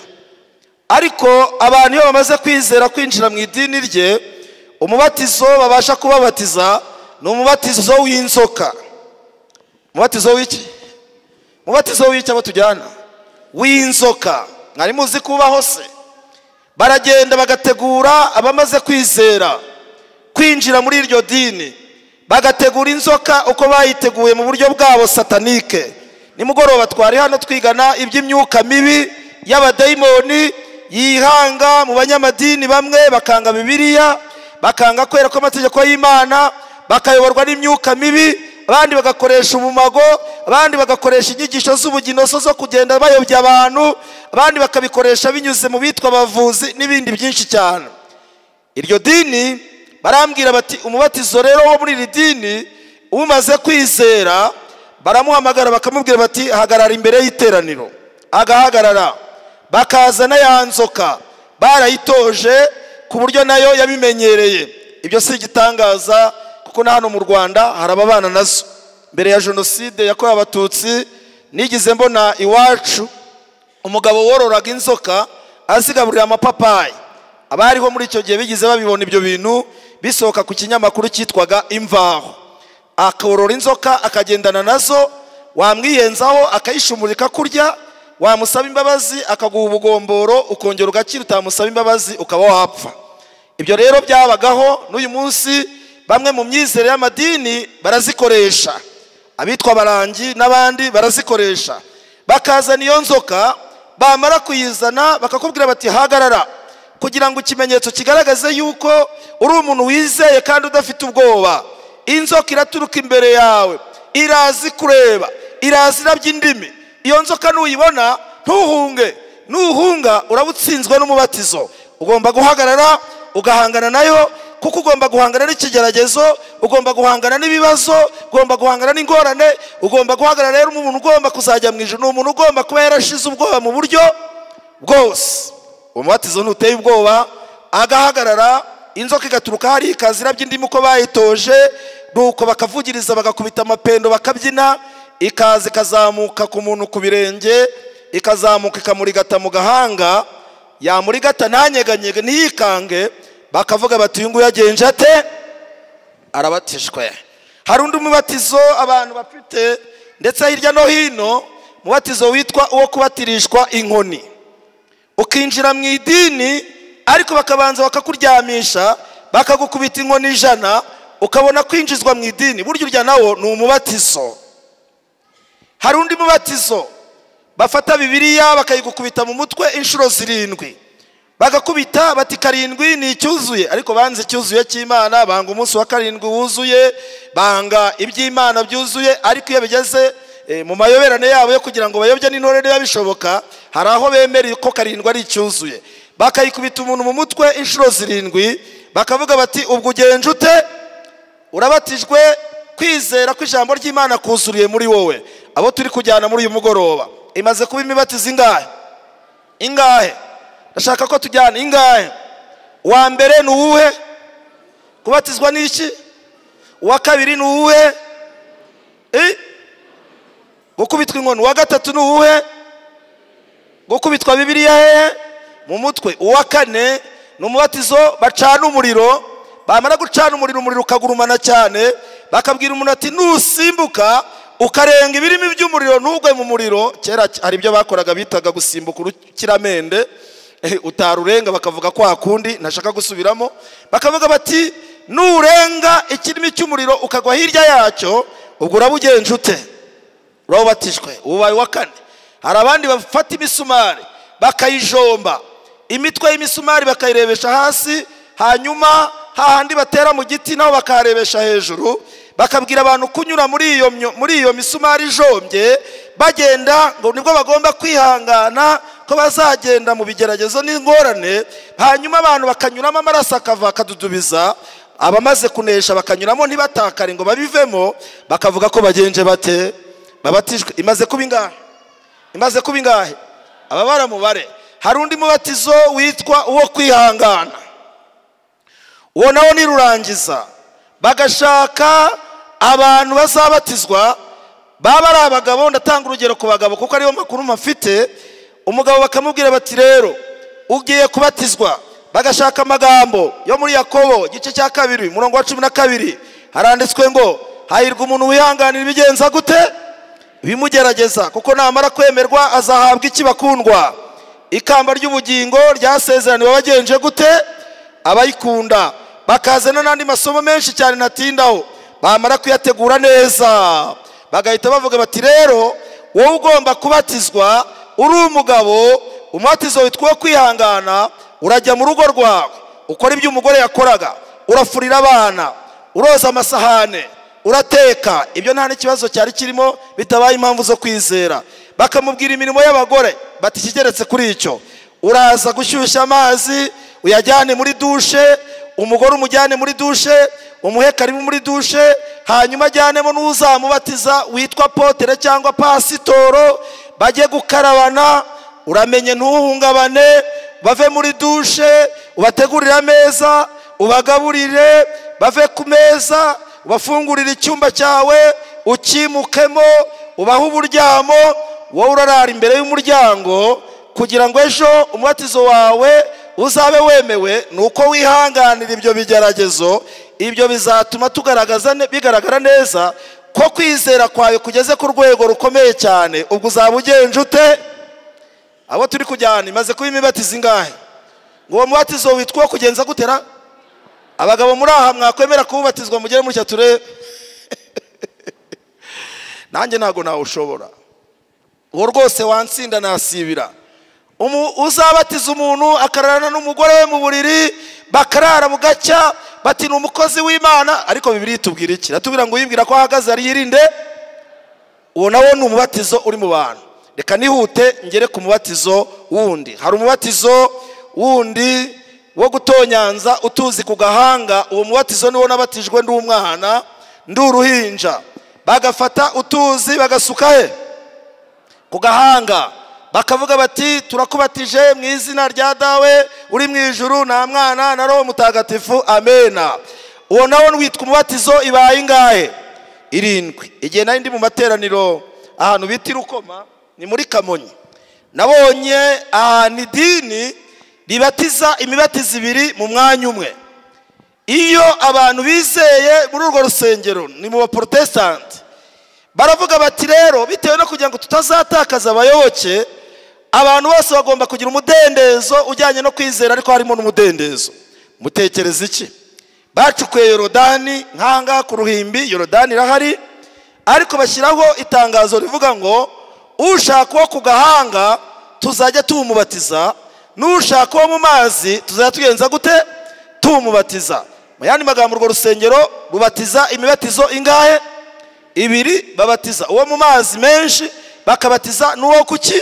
Ariko abantu iyo bamaze kwizera kwinjira mu idini rye, umubatizo babasha kubabatiza ni umubatizo w'inzoka. Umubatizo w'iki? Umubatizo w'iki abo tujyana? W'inzoka. Mwari muzi kubaho se? Baragenda bagategura abamaze kwizera kwinjira muri iryo dini, bagategura inzoka uko bayiteguye mu buryo bwabo satanike. Nimugoroba twari hano twigana iby'imyuka mibi y'abadayimoni yihanga mu banyamadini, bamwe bakanga Bibiliya, bakanga kwera ko amategeko y'Imana, bakayoborwa n'imyuka mibi, abandi bagakoresha ubumago, abandi bagakoresha inyigisho z'ubuginoso zo kugenda bayobya abantu, abandi bakabikoresha binyuze mu bitwa abavuzi n'ibindi byinshi cyane. Iryo dini barambwira bati umubatizo rero wo muri iri dini umaze kwizera baramuhamagara bakamubwira bati hagarara imbere y'iteraniro. Agahagarara, bakazana ya nzoka barayitoje ku buryo nayo yabimenyereye. Ibyo si igitangaza kuko na hano mu Rwanda hari ababana nazo. Mbere ya jenoside yakorewe Abatutsi nigize mbona iwacu umugabo wororaga inzoka azigaburira amapapayi. Abariho muri icyo gihe bigize babibona ibyo bintu bisohoka ku kinyamakuru cyitwaga Imvaho. Akorora inzoka akagendana nazo, wamwiyenzaho akayishumurika kurya, wamusaba imbabazi akaguha ubugomboro, ukongera ugakira, utamusaba imbabazi ukaba wapfa. Ibyo rero byabagaho n'uyu munsi bamwe mu myizere y'amadini barazikoresha, abitwa abarangi n'abandi barazikoresha. Bakazana iyo nzoka, bamara kuyizana bakakubwira bati hagarara, kugira ngo ikimenyetso kigaragaze yuko uri umuntu wizeye kandi udafite ubwoba. Inzoka iraturuka imbere yawe, irazi kureba, irazi irabya indimi. Iyo nzoka nuyibona ntuhunge, nuhunga urabutsinzwe n'umubatizo. Ugomba guhagarara ugahangana nayo, kuko ugomba guhangana n'ikigeragezo, ugomba guhangana n'ibibazo, ugomba guhangana n'ingorane, ugomba guhagarara. Rero umuntu ugomba kuzajya mu ijuru ni umuntu ugomba kuba yarashize ubwoba mu buryo bwose. Umubatizo ntuteye ubwoba, agahagarara, inzoka igaturuka hari ikazira by'indimi uko bayitoje, nuko bakavugiriza bagakubita amapendo bakabyina, ikaza ikazamuka ku muntu ku birenge, ikazamuka ikamurigata mu gahanga. Yamurigata ntanyeganyege ntiyikange, bakavuga bati uyu nguyu yagenje ate? Arabatijwe. Hari undi mubatizo abantu bafite ndetse hirya no hino, mubatizo witwa uwo kubatirishwa inkoni. Ukinjira mu idini ariko bakabanza bakakuryamisha, bakagukubita inkoni 100, ukabona kwinjizwa mu idini. Buryo urya nawo ni umubatizo. Hari undi mubatizo bafata Bibiliya bakayigukubita mu mutwe inshuro 7, bagakubita bati 7 ni icyuzuye, ariko banze icyuzuye cy'Imana, banga umunsi wa 7 wuzuye, banga iby'Imana byuzuye. Ariko iyo bigeze mu mayoberane yabo yo kugira ngo bayobye n'intore niba bishoboka, hari aho bemereye ko 7 ari icyuzuye, bakayikubita umuntu mu mutwe inshuro 7, bakavuga bati ubwo ugenje ute? Urabatijwe, kwizera ko ijambo ry'Imana kuzuriye muri wowe. Abo turi kujyana muri uyu mugoroba imaze kuba imibatizo ingahe? Ingahe? Ndashaka ko tujyana ingahe? Uwa mbere ni uwuhe? Kubatizwa ni iki? Uwa kabiri ni uwuhe? Gukubitwa inkoni. Uwa gatatu ni uwuhe? Gukubitwa Bibiliya hehe? Mu mutwe. Uwa kane ni umubatizo bacana umuriro, bamara gucana umuriro, umuriro ukagurumana cyane, bakabwira umuntu ati nusimbuka ukarenga ibirimi by'umuriro ntugwe mu muriro. Kera hari ibyo bakoraga bitaga gusimbuka urukiramende, utarurenga bakavuga kwa kundi ntashaka gusubiramo, bakavuga bati nurenga ikirimi cy'umuriro ukagwa hirya yacyo ubwo urabugenje ute? Urabatijwe. Ubaye wa kane. Hari abandi bafata imisumari bakayijomba, imitwe y'imisumari bakayirebesha hasi, hanyuma hahandi batera mu giti naho bakarebesha hejuru, bakabwira abantu kunyura muri iyo misumari ijombye bagenda, ngo nibwo bagomba kwihangana ko bazagenda mu bigeragezo n'ingorane. Hanyuma abantu bakanyuramo amaraso akava akadudubiza, abamaze kunesha bakanyuramo ntibatakare ngo babivemo, bakavuga ko bagenje bate? Babatijwe. Imaze kuba ingahe? Imaze kuba ingahe? Ababara mubare. Hari undi mubatizo witwa uwo kwihangana, uwo nawo nirurangiza bagashaka abantu bazabatizwa baba ari abagabo. Ndatanga urugero ku bagabo kuko ariyo makuru mafite. Umugabo bakamubwira bati rero ugiye kubatizwa, bagashaka amagambo yo muri Yakobo igice cya 2 umurongo wa 12, haranditswe ngo hahirwa umuntu wihanganira ibigenza gute? Bimugerageza, kuko namara kwemerwa azahabwa iki bakundwa? Ikamba ry'ubugingo ryasezeraniwe abagenje gute? Abayikunda. Bakazana n'andi masomo menshi cyane natindaho. Bamara kuyategura neza bagahita bavuga bati rero wowe ugomba kubatizwa uri umugabo, umubatizo witwa kwihangana, urajya mu rugo rwawe ukora ibyo umugore yakoraga, urafurira abana, uroza amasahane, urateka, ibyo nta n'ikibazo cyari kirimo bitabaye impamvu zo kwizera. Bakamubwira imirimo y'abagore bati ikigeretse kuri icyo, uraza gushyushya amazi uyajyane muri dushe, umugore umujyane muri dushe, umuhe karibu muri dushe, hanyuma ajyanemo n'uzamubatiza witwa potere cyangwa pasitoro, bajye gukarabana, uramenye ntuhungabane, bave muri dushe ubategurire ameza, ubagaburire, bave ku meza ubafungurire icyumba cyawe ukimukemo, ubahe uburyamo, wowe urarara imbere y'umuryango kugira ngo ejo umubatizo wawe uzabe wemewe. Nuko wihanganira ibyo bigeragezo, ibyo bizatuma tugaragaza bigaragara neza ko kwizera kwawe kugeze ku rwego rukomeye cyane. Ubwo uzaba ugenje ute? Abo turi kujyana imaze kuba imibatizo ingahe? Ngo uwo mubatizo witwa kugenza gutera? Abagabo muri aha mwakwemera kubatizwa mugere muri cyature? Nanjye ntago nawushobora. Uwo rwose wansinda nasibira. Uzabatiza umuntu akararana n'umugore we mu buriri, bakarara bugacya, bati ni umukozi w'Imana. Ariko Bibiliya itubwira iki? Iratubwira ngo uyibwira ko ahagaze ari yirinde. Uwo nawo ni umubatizo uri mu bantu. Reka nihute ngere ku mubatizo wundi. Hari umubatizo wundi wo gutonyanza utuzi ku gahanga. Uwo mubatizo niwo nabatijwe ndi umwana, ndi uruhinja. Bagafata utuzi bagasuka he? Ku gahanga. Bakavuga bati turakubatije mu izina rya Dawe uri mu ijuru na mwana na Roho Mutagatifu, amena. Uwo nawo witwa umubatizo. Ibaye ingahe? 7. Igihe nari ndi mu materaniro ahantu bita Rukoma, ni muri Kamonyi, nabonye ahantu idini ribatiza imibatizo ibiri mu mwanya umwe. Iyo abantu bizeye muri urwo rusengero ni mu baprotestanti, baravuga bati rero bitewe no kugira ngo tutazatakaza abayoboke, abantu bose bagomba kugira umudendezo ujyanye no kwizera, ariko harimo n'umudendezo. Mutekereza iki? Bacukuye Yorodani nkanga ku ruhimbi, Yorodani irahari, ariko bashyiraho itangazo rivuga ngo ushaka uwo ku gahanga tuzajya tumubatiza, n'ushaka uwo mu mazi tuzajya tugenza gute? Tumubatiza. Mu yandi magambo, urwo rusengero rubatiza imibatizo ingahe? Ibiri. Babatiza uwo mu mazi menshi, bakabatiza n'uwo kuki?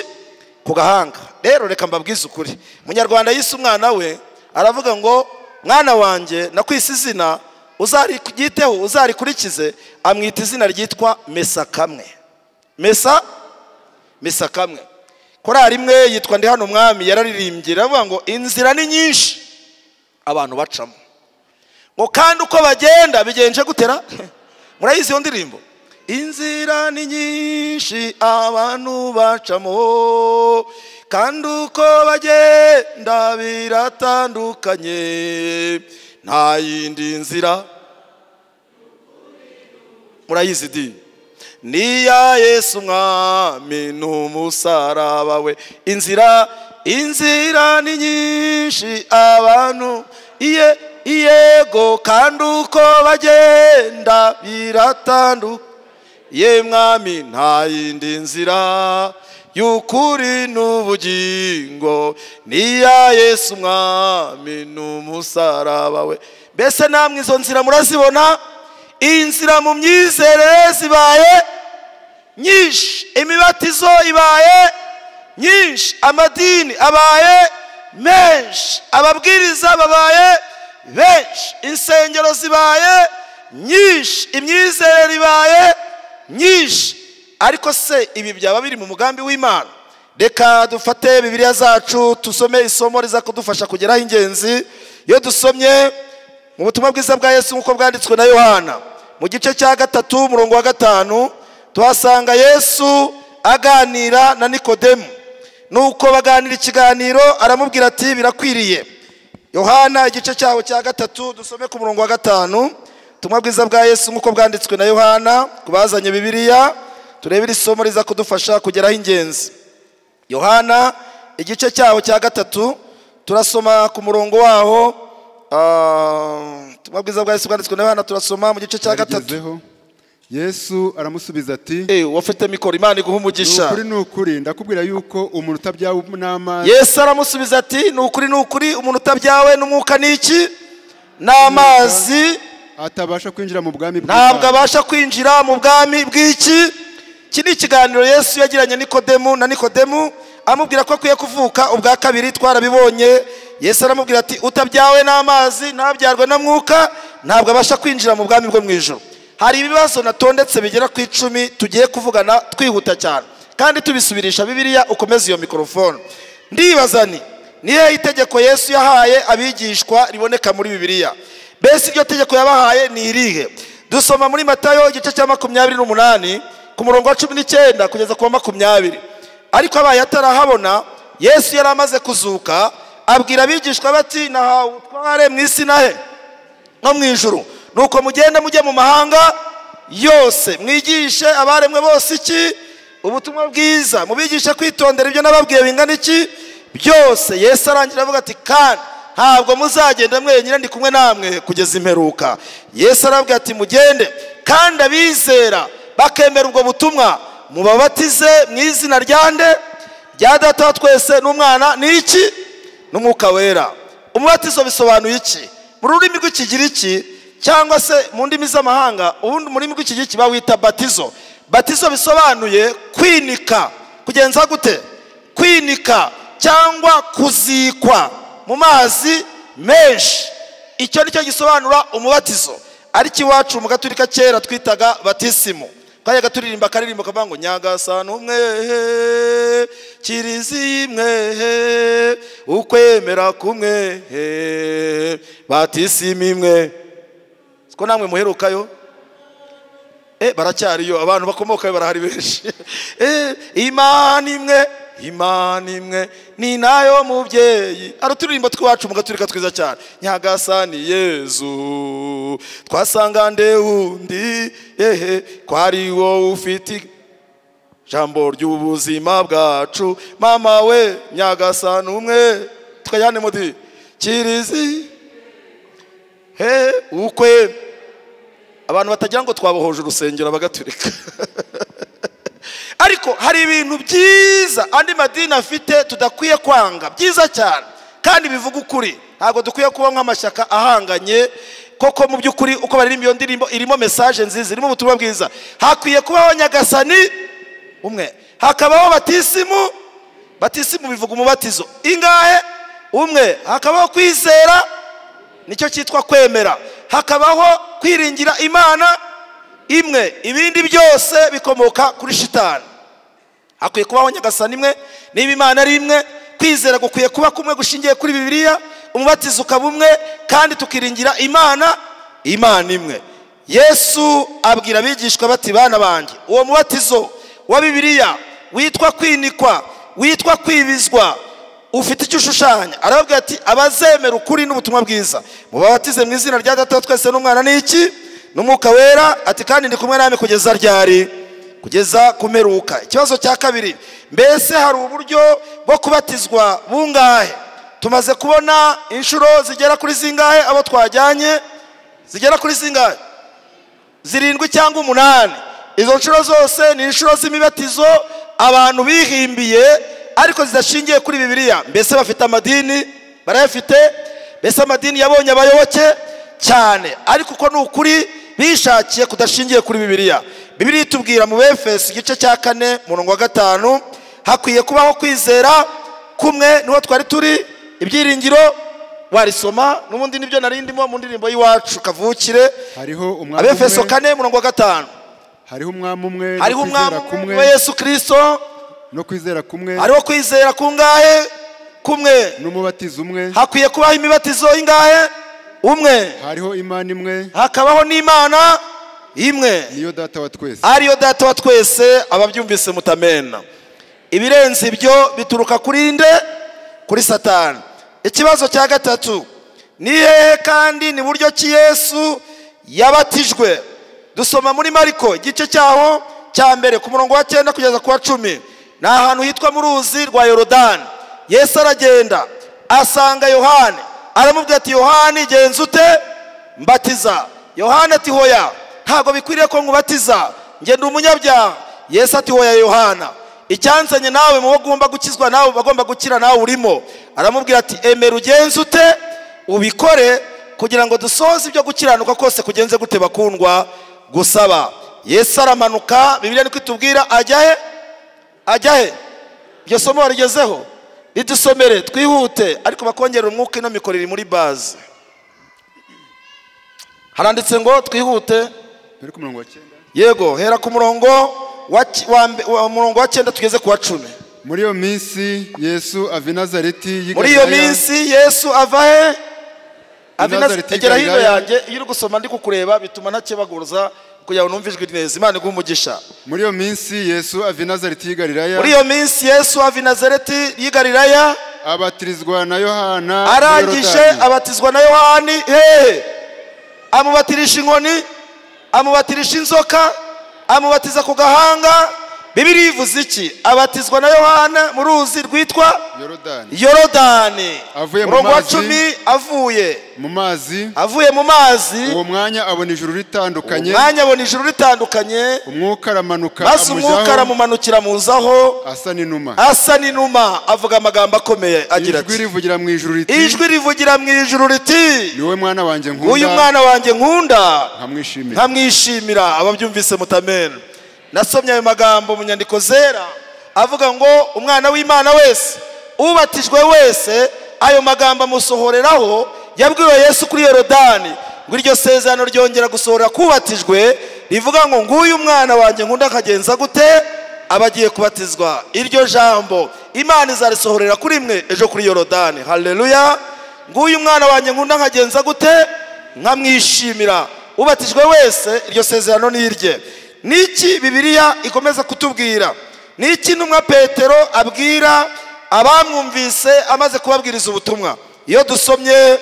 Ku gahanga. Rero reka mbabwize ukuri, Munyarwanda yise umwana we aravuga ngo mwana wanjye nakwise izina uzariryiteho uzarikurikize, amwita izina ryitwa Mesa kamwe. Mesa kamwe. Korali imwe yitwa Ndi Hano Mwami yararirimbye iravuga ngo inzira ni nyinshi abantu bacamo, ngo kandi uko bagenda bigenje gutera. Murayizi iyo ndirimbo? Inzira ni nyinshi abantu bacamo, kandi uko bagenda biratandukanye, nta yindi nzira. Murayizi di? Niya Yesu Mwami n'umusaraba we. Inzira ni nyinshi abantu iye yego, kandi uko bagenda biratandukanye, ye Mwami nta yindi nzira y'ukuri n'ubugingo, niya Yesu Mwami n'umusaraba we. Mbese namwe izo nzira murazibona? Inzira mu myizerere zibaye nyinshi, imibatizo ibaye nyinshi, amadini abaye menshi, ababwiriza babaye benshi, insengero zibaye nyinshi, imyizerere ibaye nyinshi. Ariko se ibi byaba biri mu mugambi w'Imana? Reka dufate Bibiliya zacu tusome isomo riza kudufasha kugeraho ingenzi. Iyo dusomye mu butumwa bwiza bwa Yesu nk'uko bwanditswe na Yohana mu gice cya 3 umurongo wa 5, tuhasanga Yesu aganira na Nikodemu. Nuko baganira ikiganiro, aramubwira ati birakwiriye. Yohana igice cyaho cya 3 dusome ku murongo wa 5. Ubutumwa bwiza bwa Yesu nk'uko bwanditswe na Yohana, kubazanye Bibiliya turebe iri somo riza kudufasha kugeraho ingenzi. Yohana igice cyaho cya 3 turasoma ku murongo waho. Ubutumwa bwiza bwa Yesu bwanditswe na Yohana turasoma mu gice cya 3. Yesu aramusubiza ati wafite mikoro, Imana iguhe umugisha. Nukuri nukuri ndakubwira yuko umuntu utabyawe n'amazi. Yesu aramusubiza ati nukuri nukuri umuntu utabyawe n'umwuka n'iki? N'amazi atabasha kwinjira mu bwami bw'Imana. Ntabwo abasha kwinjira mu bwami bw'iki? Iki ni ikiganiro Yesu yagiranye Nikodemu na Nikodemu amubwira ko akwiye kuvuka ubwa kabiri. Twarabibonye. Yesu aramubwira ati utabyawe n'amazi ntabyarwe na mwuka ntabwo abasha kwinjira mu bwami bwo mu ijuru. Hari ibibazo natondetse bigera ku 10 tugiye kuvugana twihuta cyane kandi tubisubirisha Bibiliya. Ukomeze iyo mikrofone. Ndibaza ni nihe itegeko Yesu yahaye abigishwa riboneka muri Bibiliya? Mbese iryo tegeko yabahaye ni irihe? Dusoma muri Matayo igice cya 28 ku murongo wa 19 kugeza ku wa 20. Ariko abaye atarahabona, Yesu yari amaze kuzuka, abwira abigishwa bati nahawe ubutware mu isi nahe no mu ijuru, nuko mugende mujye mu mahanga yose mwigishe abaremwe bose iki? Ubutumwa bwiza, mubigishe kwitondera ibyo nababwiye bingana iki byose. Yesu arangira avuga ati kandi ntabwo muzagenda mwenyine, ndi kumwe namwe kugeza imperuka. Yesu arabwira ati mugende, kandi abizera bakemera ubwo butumwa mubabatize mu izina ryande rya Data wa twese n'Umwana n'iki? N'Umwuka Wera. Umubatizo bisobanuye iki? Mu rurimi rw'Ikigiriki cyangwa se mu ndimi z'amahanga, ubundi mu rurimi rw'Ikigiriki bawita batizo. Batizo bisobanuye kwinika. Kugenza gute? Kwinika cyangwa kuzikwa mu mazi menshi. Icyo nicyo gisobanura umubatizo. Ariko iwacu mu Gaturika kera twitaga batisimu. Twajyaga turirimba akaririmbo kavuga ngo Nyagasani umwe, Kiliziya imwe, ukwemera kumwe, batisimu imwe. Siko namwe muherukayo? Baracyariyo, abantu bakomokayo barahari benshi. Imana imwe. Imana imwe ni nayo mubyeyi. Ari uturirimbo twacu mu gaturika twiza cyane. Nyagasani Yezu twasanga nde wundi, ehe kwari wowe ufite jambo ry'ubuzima bwacu, mama we Nyagasani umwe. Tukajyane mudi kirizi he ukwe. Abantu batagira ngo twabohoje urusengero bagaturika. Ariko hari ibintu byiza andi madini afite tudakwiye kwanga, byiza cyane kandi bivuga ukuri. Ntabwo dukwiye kuba nk'amashyaka ahanganye koko. Mu by'ukuri uko baririmba iyo ndirimbo irimo message nziza, irimo ubutumwa bwiza. Hakwiye kubaho Nyagasani umwe, hakabaho batisimu. Batisimu bivuga umubatizo ingahe? Umwe. Hakabaho kwizera, nicyo cyitwa kwemera. Hakabaho kwiringira Imana imwe. Ibindi byose bikomoka kuri shitani. Hakwiye kubaho Nyagasani imwe. Niba Imana ari imwe, kwizera gukwiye kuba kumwe gushingiye kuri Bibiliya, umubatizo ukaba umwe, kandi tukiringira Imana, Imana imwe. Yesu abwira abigishwa bati bana banjye, uwo mubatizo wa Bibiliya witwa kwinikwa, witwa kwibizwa, ufite icyo ushushanya. Arababwira ati abazemera ukuri n'ubutumwa bwiza mubabatize mu izina rya Data twese n'Umwana n'iki n'Umwuka Wera, ati kandi ndi kumwe namwe kugeza ryari? Kugeza kumeruka. Ikibazo cya kabiri, mbese hari uburyo bwo kubatizwa bungahe? Tumaze kubona inshuro zigera kuri zingahe abo twajyanye? Zigera kuri zingahe? 7 cyangwa 8. Izo nshuro zose ni inshuro z'imibatizo abantu bihimbiye ariko zidashingiye kuri Bibiliya. Mbese bafite amadini? Barayafite. Mbese amadini yabonye abayoboke cyane, ariko uko ni ukuri bishakiye kudashingiye kuri Bibiliya. Bibiliya itubwira mu Efeso igice cya 4 murongo wa 5, hakwiye kubaho kwizera kumwe, niho twari turi. Ibyiringiro warisoma n'ubundi nibyo narindimo mu ndirimbo y'iwacu kavukire. Hariho umwami Efeso 4 murongo wa 5, hariho umwami umwe, hariho umwami umwe wa Yesu Kristo, no kwizera kumwe, hariho kwizera kungahe? Kumwe, n'umubatizo umwe. Hakwiye kubaho imibatizo ingahe? Umwe. Hariho Imana imwe, hakabaho n'Imana imwe, niyo Data wa twese, ariyo Data wa twese. Ababyumvise mutamena. Ibirenze ibyo bituruka kuri nde? Kuri Satani. Ikibazo cya gatatu, ni hehe kandi ni buryo ki Yesu yabatijwe? Dusoma muri Mariko igice cyaho cya mbere ku murongo wa 9 kugeza ku wa 10. Ni ahantu hitwa mu ruzi rwa Yorodani. Yesu aragenda asanga Yohani, aramubwira ati Yohani genza ute? Mbatiza. Yohani ati hoya, ntabwo bikwiriye ko nkubatiza, nge ndi umunyabyaha. Yesu ati hoya Yohana, icyanzanye nawe mu bagomba gukizwa nawe bagomba gukira nawe urimo. Aramubwira ati emera ugenze ute ubikore kugira ngo dusoze ibyo gukiranuka kose kugenze gute bakundwa gusaba. Yesu aramanuka, Bibiliya niko itubwira, ajya he? Ajya he? Iryo somo warigezeho, ridusomere twihute, ariko bakongera umwuka, ino mikoro iri muri base. Haranditse ngo twihute. Hera ku murongo wa 9. Yego, hera ku murongo wa murongo wa 9 tugeze ku wa 10. Muri iyo minsi Yesu ava i Nazareti y'i Muri iyo Galilaya. minsi Yesu ava he? Ava i Nazareti Egera hino Galilaya. yanjye, iyo uri gusoma ndi kukureba bituma ntakebaguruza kugira ngo numve ijwi neza. Imana iguhe umugisha. Muri iyo minsi Yesu ava i Nazareti y'i Galilaya. Muri iyo minsi Yesu ava i Nazareti y'i Galilaya, abatirizwa na Yohana muri arangije Yorodani. abatizwa na Yohani. Hehe? Amubatirisha inkoni, amubatirisha inzoka, amubatiza ku gahanga. Bibiliya ivuze iki? Abatizwa na Yohana mu ruzi rwitwa Yorodani. Yorodani. Avuye mu Murongo wa mazi. 10, avuye Mu mazi, avuye mu mazi, uwo mwanya abona ijuru ritandukanye, umwanya abona ijuru ritandukanye, umwuka aramanuka maze umwuka amujyaho aramumanukira muzaho asa n'inuma. asa n'inuma. Avuga amagambo akomeye agira Ijwi ati, rivugira mu ijuru riti, ijwi rivugira mu ijuru riti, ni wowe mwana wanjye uyu nkunda, mwana wanjye nkunda nkamwishimira. nkamwishimira. Ababyumvise mutamena. Nasomye ayo magambo mu nyandiko zera avuga ngo umwana w'Imana wese ubatijwe wese ayo magambo amusohoreraho. Yabwiwe Yesu kuri Yorodani ngo iryo sezerano ryongera gusohora kubatijwe, rivuga ngo nguyu umwana wanjye nkunda akagenza gute? Abagiye kubatizwa. Iryo jambo Imana izarisohorera kuri mwe ejo kuri Yorodani. Haleluya! Nguyu umwana wanjye nkunda nkagenza gute? Nkamwishimira. Ubatijwe wese iryo sezerano ni irye. Niki Bibiliya ikomeza kutubwira? Ni iki intumwa Petero abwira abamwumvise amaze kubabwiriza ubutumwa? Iyo dusomye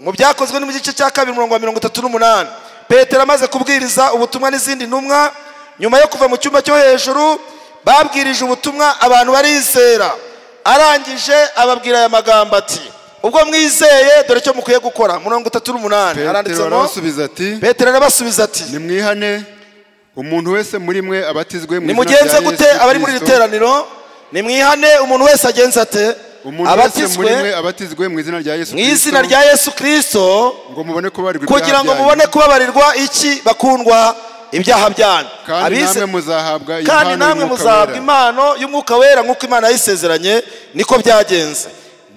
mu Byakozwe no mu gice cya 2 umurongo wa 38, Petero amaze kubwiriza ubutumwa n'izindi ntumwa, nyuma yo kuva mu cyumba cyo hejuru babwirije ubutumwa abantu barizera. Arangije ababwira aya magambo ati: ubwo mwizeye dore icyo mukwiye gukora. 38 aranditse ngo Petero arabasubiza ati: nimwihane umuntu wese muri mwe abatizwe mu izina rya Nimugenze Yesu gute abari muri iri teraniro? Nimwihane umuntu wese agenze ate? Abatizwe, abatizwe mu izina rya Yesu Kristo, mu izina rya Yesu Kristo, ngo mubone kubabarirwa ibyaha, kugira ngo mubone kubabarirwa iki bakundwa? Ibyaha byanyu. Kandi namwe muzahabwa impano y'Umwuka Wera nk'uko Imana yayisezeranye. Niko byagenze.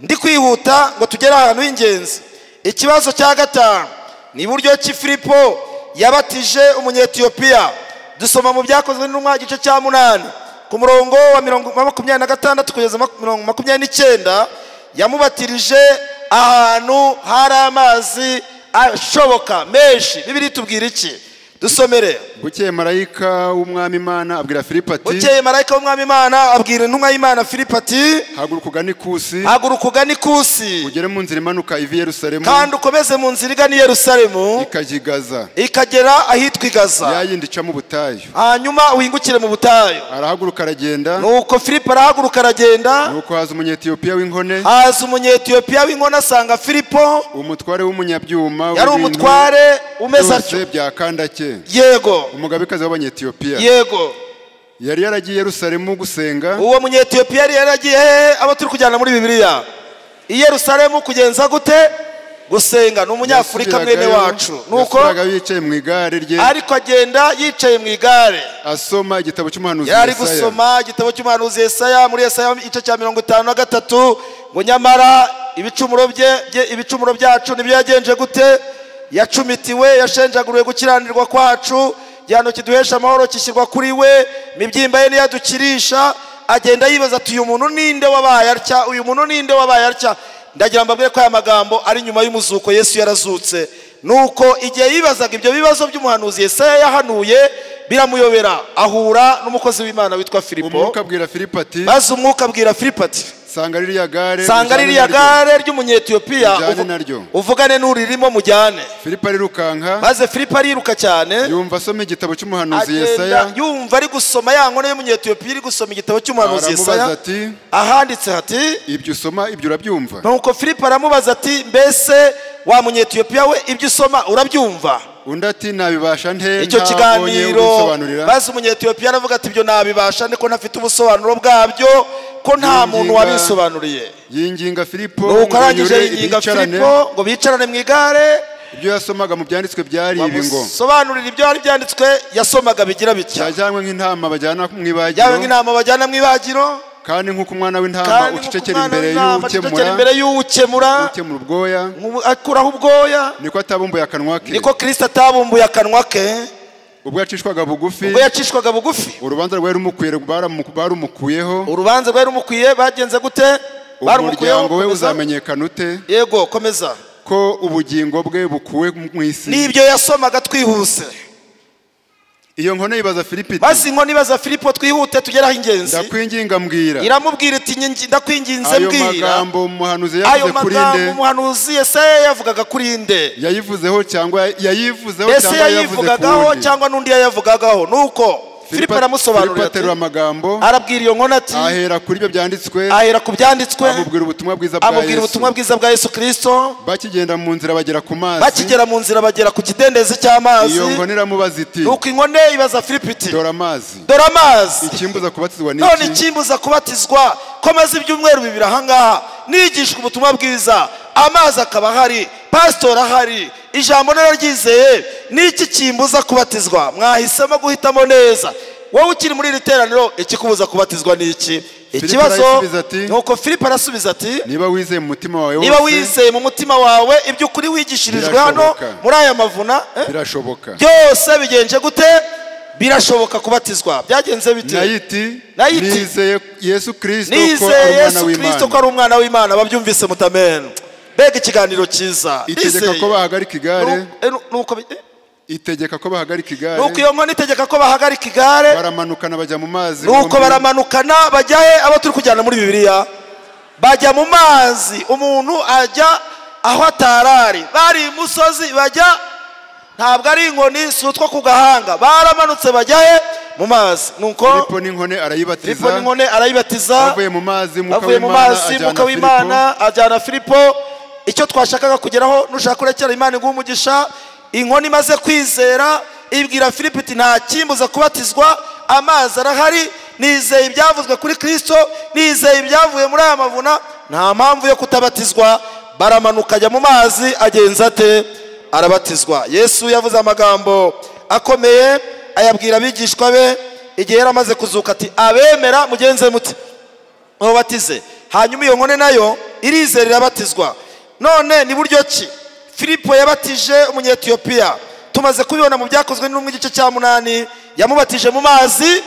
Ndi kwihuta ngo tugere ahantu h'ingenzi. Ikibazo cya 5 ni buryo ki Filipo yabatije Umunyetiyopiya. Dusoma mu Byakozwe n'Intumwa igice cya 8 ku murongo wa 26 kugeza 29. Yamubatirije ahantu hari amazi ashoboka menshi. Bibiliya itubwira iki? Dusomere. Bukeye marayika w'Umwami Imana abwira Filipo ati, bukeye marayika w'Umwami Imana abwira intumwa y'Imana Filipo ati: haguruka ugane ikusi, haguruka ugane ikusi, ugere mu nzira imanuka iva i Yerusalemu, kandi ukomeze mu nzira igana i Yerusalemu, ikajya i Gaza, ikagera ahitwa i Gaza, ya yindi ica mu butayu, hanyuma uhingukire mu butayu. Arahaguruka aragenda. Nuko Filipo arahaguruka aragenda. Nuko haza Umunyetiyopiya w'inkone, haza Umunyetiyopiya w'inkone asanga Filipo, umutware w'umunyabyuma, yari umutware umeze atyo bya Kandake, yego, umugabekazi w'Abanyetiyopiya, yego, yari yaragiye Yerusalemu gusenga. Uwo Munyetiyopiya yari yaragiye hehe? Abo turi kujyana muri Bibiliya, i Yerusalemu kugenza gute? Gusenga. Ni Umunyafurika mwene wacu. Nuko yicaye mu igare rye, ariko agenda yicaye mu igare asoma igitabo cy'umuhanuzi Yesaya. Yari gusoma igitabo cy'umuhanuzi Yesaya muri Yesaya igice cya 53, ngo nyamara ibicumuro bye, ibicumuro byacu nibyo yagenje gute? Yacumitiwe, yashenjaguriwe gukiranirwa kwacu, igihano kiduhesha amahoro kishyirwa kuri we, imibyimba ye niyadukirisha. Agenda yibaza ati: uyu muntu ninde wabaye atya? Uyu muntu ninde wabaye atya? Ndagira mbabwire ko aya magambo ari nyuma y'umuzuko, Yesu yarazutse. Nuko igihe yibazaga ibyo bibazo by'umuhanuzi Yesaya yahanuye biramuyobera, ahura n'umukozi w'Imana witwa Filipo. Umwuka abwira Filipo ati, maze umwuka abwira Filipo ati: sanga ririya gare, sanga ririya gare ry'Umunyetiyopiya, uvugane n'uririmo mujyane. Filipo arirukanka, maze Filipo ariruka cyane, yumva asoma igitabo cy'umuhanuzi Yesaya, yumva ari gusoma ya nkone y'Umunyetiyopiya iri gusoma igitabo cy'umuhanuzi Yesaya. Ahanditse hati: ibyo usoma ibyo urabyumva? Nuko Filipo aramubaza ati: mbese wa Munyetiyopiya we, ibyo usoma urabyumva? Undi ati: nabibasha nte? Icyo kiganiro, maze Umunyetiyopiya aravuga ati: ibyo nabibasha nte ko ntafite ubusobanuro bwabyo, ko nta muntu wabisobanuriye. Yinginga Filipo, nuko arangije yinginga Filipo ngo bicarane mu igare. Ibyo yasomaga mu byanditswe byari ibi ngo sobanurira ibyo ari byanditswe yasomaga bigira bitya: yajyanywe nk'intama bajyana mu ibagiro, yajyanywe nk'intama bajyana mu ibagiro, kandi nk'uko umwana w'intama ucecekera imbere y'uwukemura, ukemura ubwoya, akuraho ubwoya, niko atabumbuye akanwa ke, niko Kristo atabumbuye akanwa ke. Ubwo yacishwaga bugufi, ubwo yacishwaga bugufi, urubanza rwari rumukwiye barumukuyeho, urubanza rwari rumukwiye bagenze gute? Barumukuyeho. Umuryango we uzamenyekana ute? Yego, komeza. Ko ubugingo bwe bukuwe mu isi. Nibyo yasomaga twihuse. Iyo nkone ibaza Filipo iti, maze inkone ibaza Filipo, twihute tugeraho ingenzi. Ndakwinginga mbwira. Iramubwira iti: ndakwinginze mbwira. Ayo magambo umuhanuzi yavuze kuri nde? Ayo magambo umuhanuzi Yesaya yavugaga kuri nde? Yayivuzeho cyangwa yayivuzeho cyangwa yayivugagaho cyangwa n'undi yayavugagaho? Nuko Filipo aramusobanurira ati, amagambo arabwira iyo nkone ati, ahera kuri ibyo byanditswe, ahera ku byanditswe, amubwira ubutumwa bwiza bwa Yesu, amubwira ubutumwa bwiza bwa Yesu Kristo. Bakigenda mu nzira bagera ku mazi, bakigera mu nzira bagera ku kidendezi cy'amazi. Iyo nkone iramubaza iti, nuko inkone ibaza Filipo iti, dore amazi, dore amazi, ikimbuza kubatizwa n'iki? None ikimbuza kubatizwa ko maze ibyumweru bibiri aha ngaha nigishwa ubutumwa bwiza, amazi akaba ahari, pastor ahari, ijambo nararyizeye, niki kimbuza kubatizwa? Mwahisemo guhitamo neza. Wowe ukiri muri iri teraniro, ikikubuza kubatizwa n'iki? Ikibazo. Nuko Filipo arasubiza ati, niba wizeye mu mutima wawe wose, niba wizeye mu mutima wawe ibyo ukuri wigishirijwe hano muri aya mavuna, birashoboka byose bigenje gute? Birashoboka kubatizwa. Byagenze bite? Nayiti, nizeye Yesu Kristo ko ari umwana w'Imana. Babyumvise mutamen. Mbega ikiganiro cyiza. Itegeka ko bahagarika igare. Nuko Itegeka ko bahagarika igare. Nuko iyo nkone itegeka ko bahagarika igare. Baramanukana bajya mu mazi. Nuko baramanukana bajya he? Abo turi kujyana muri Bibiliya bajya mu mazi. Umuntu ajya aho atarari, bari imusozi bajya, ntabwo ari inkoni, si utwo ku gahanga, baramanutse bajya he? Mu mazi. Nuko Filipo n'inkone arayibatiza. Filipo n'inkone arayibatiza. Avuye mu mazi, Mwuka w'Imana ajyana Filipo. Icyo twashakaga kugeraho, nushaka kurekera Imana iguha umugisha. Inkoni imaze kwizera ibwira Filipo iti nta kimbuza kubatizwa, amazi arahari, nizeye ibyavuzwe kuri Kristo, nizeye ibyavuye muri aya mavuna, nta mpamvu yo kutabatizwa. Baramanuka ajya mu mazi, agenza ate? Arabatizwa. Yesu yavuze amagambo akomeye ayabwira abigishwa be igihe yari amaze kuzuka, ati abemera mugenze mute? Mubatize. Hanyuma iyo nkone nayo irizera irabatizwa. None ni buryo ki Filipo yabatije Umunyetiyopiya? Tumaze kubibona mu Byakozwe n'Intumwa igice cya 8, yamubatije mu mazi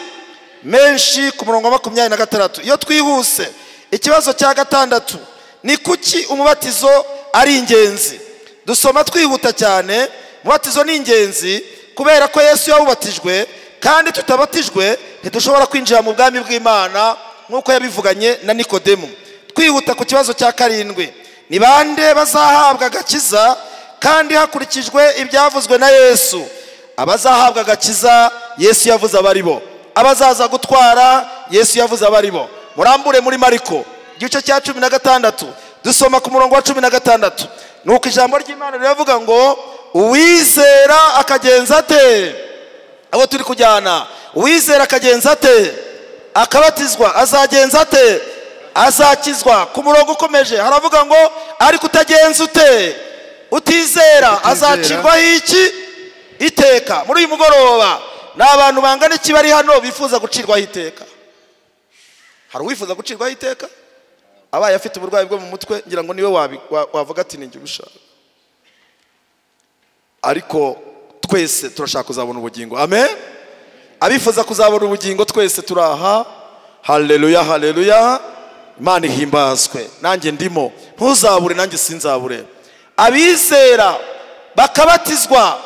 menshi ku murongo wa 26. Iyo twihuse, ikibazo cya 6 ni kuki umubatizo ari ingenzi? Dusoma twihuta cyane. Umubatizo ni ingenzi kubera ko Yesu yawubatijwe, kandi tutabatijwe ntidushobora kwinjira mu bwami bw'Imana nk'uko yabivuganye na Nikodemu. Twihuta ku kibazo cya 7, ni bande bazahabwa agakiza kandi hakurikijwe ibyavuzwe na Yesu? Abazahabwa agakiza Yesu yavuze abaribo, abazaza gutwara Yesu yavuze abaribo. Murambure muri Mariko igice cya 16, dusoma ku murongo wa 16. Nuko ijambo ry'Imana riravuga ngo uwizera akagenza ate? Abo turi kujyana, uwizera akagenza ate? Akabatizwa azagenza ate? Azakizwa. Ku murongo ukomeje haravuga ngo ariko utagenza ute? Utizera azacirwaho iki? Iteka. Muri uyu mugoroba ni abantu bangana iki bari hano bifuza gucirwaho iteka? Hari uwifuza gucirwaho iteka? Abaye afite uburwayi bwo mu mutwe ngira ngo niwe wavuga ati ninjye ubishaka. Ariko twese turashaka kuzabona ubugingo. Amen. Abifuza kuzabona ubugingo twese turaha. Haleluya, haleluya. Imana ihimbazwe. Nanjye ndimo, ntuzabure nanjye sinzabure. Abizera bakabatizwa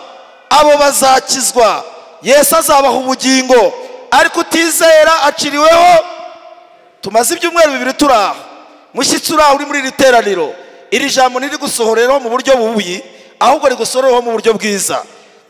abo bazakizwa, Yesu azabaha ubugingo. Ariko utizera aciriweho. Tumaze ibyumweru 2 turaha. Mushyitsi uraha uri muri iri teraniro, iri jambo ntiri gusohoreraho mu buryo bubi, ahubwo rigusohoreho mu buryo bwiza.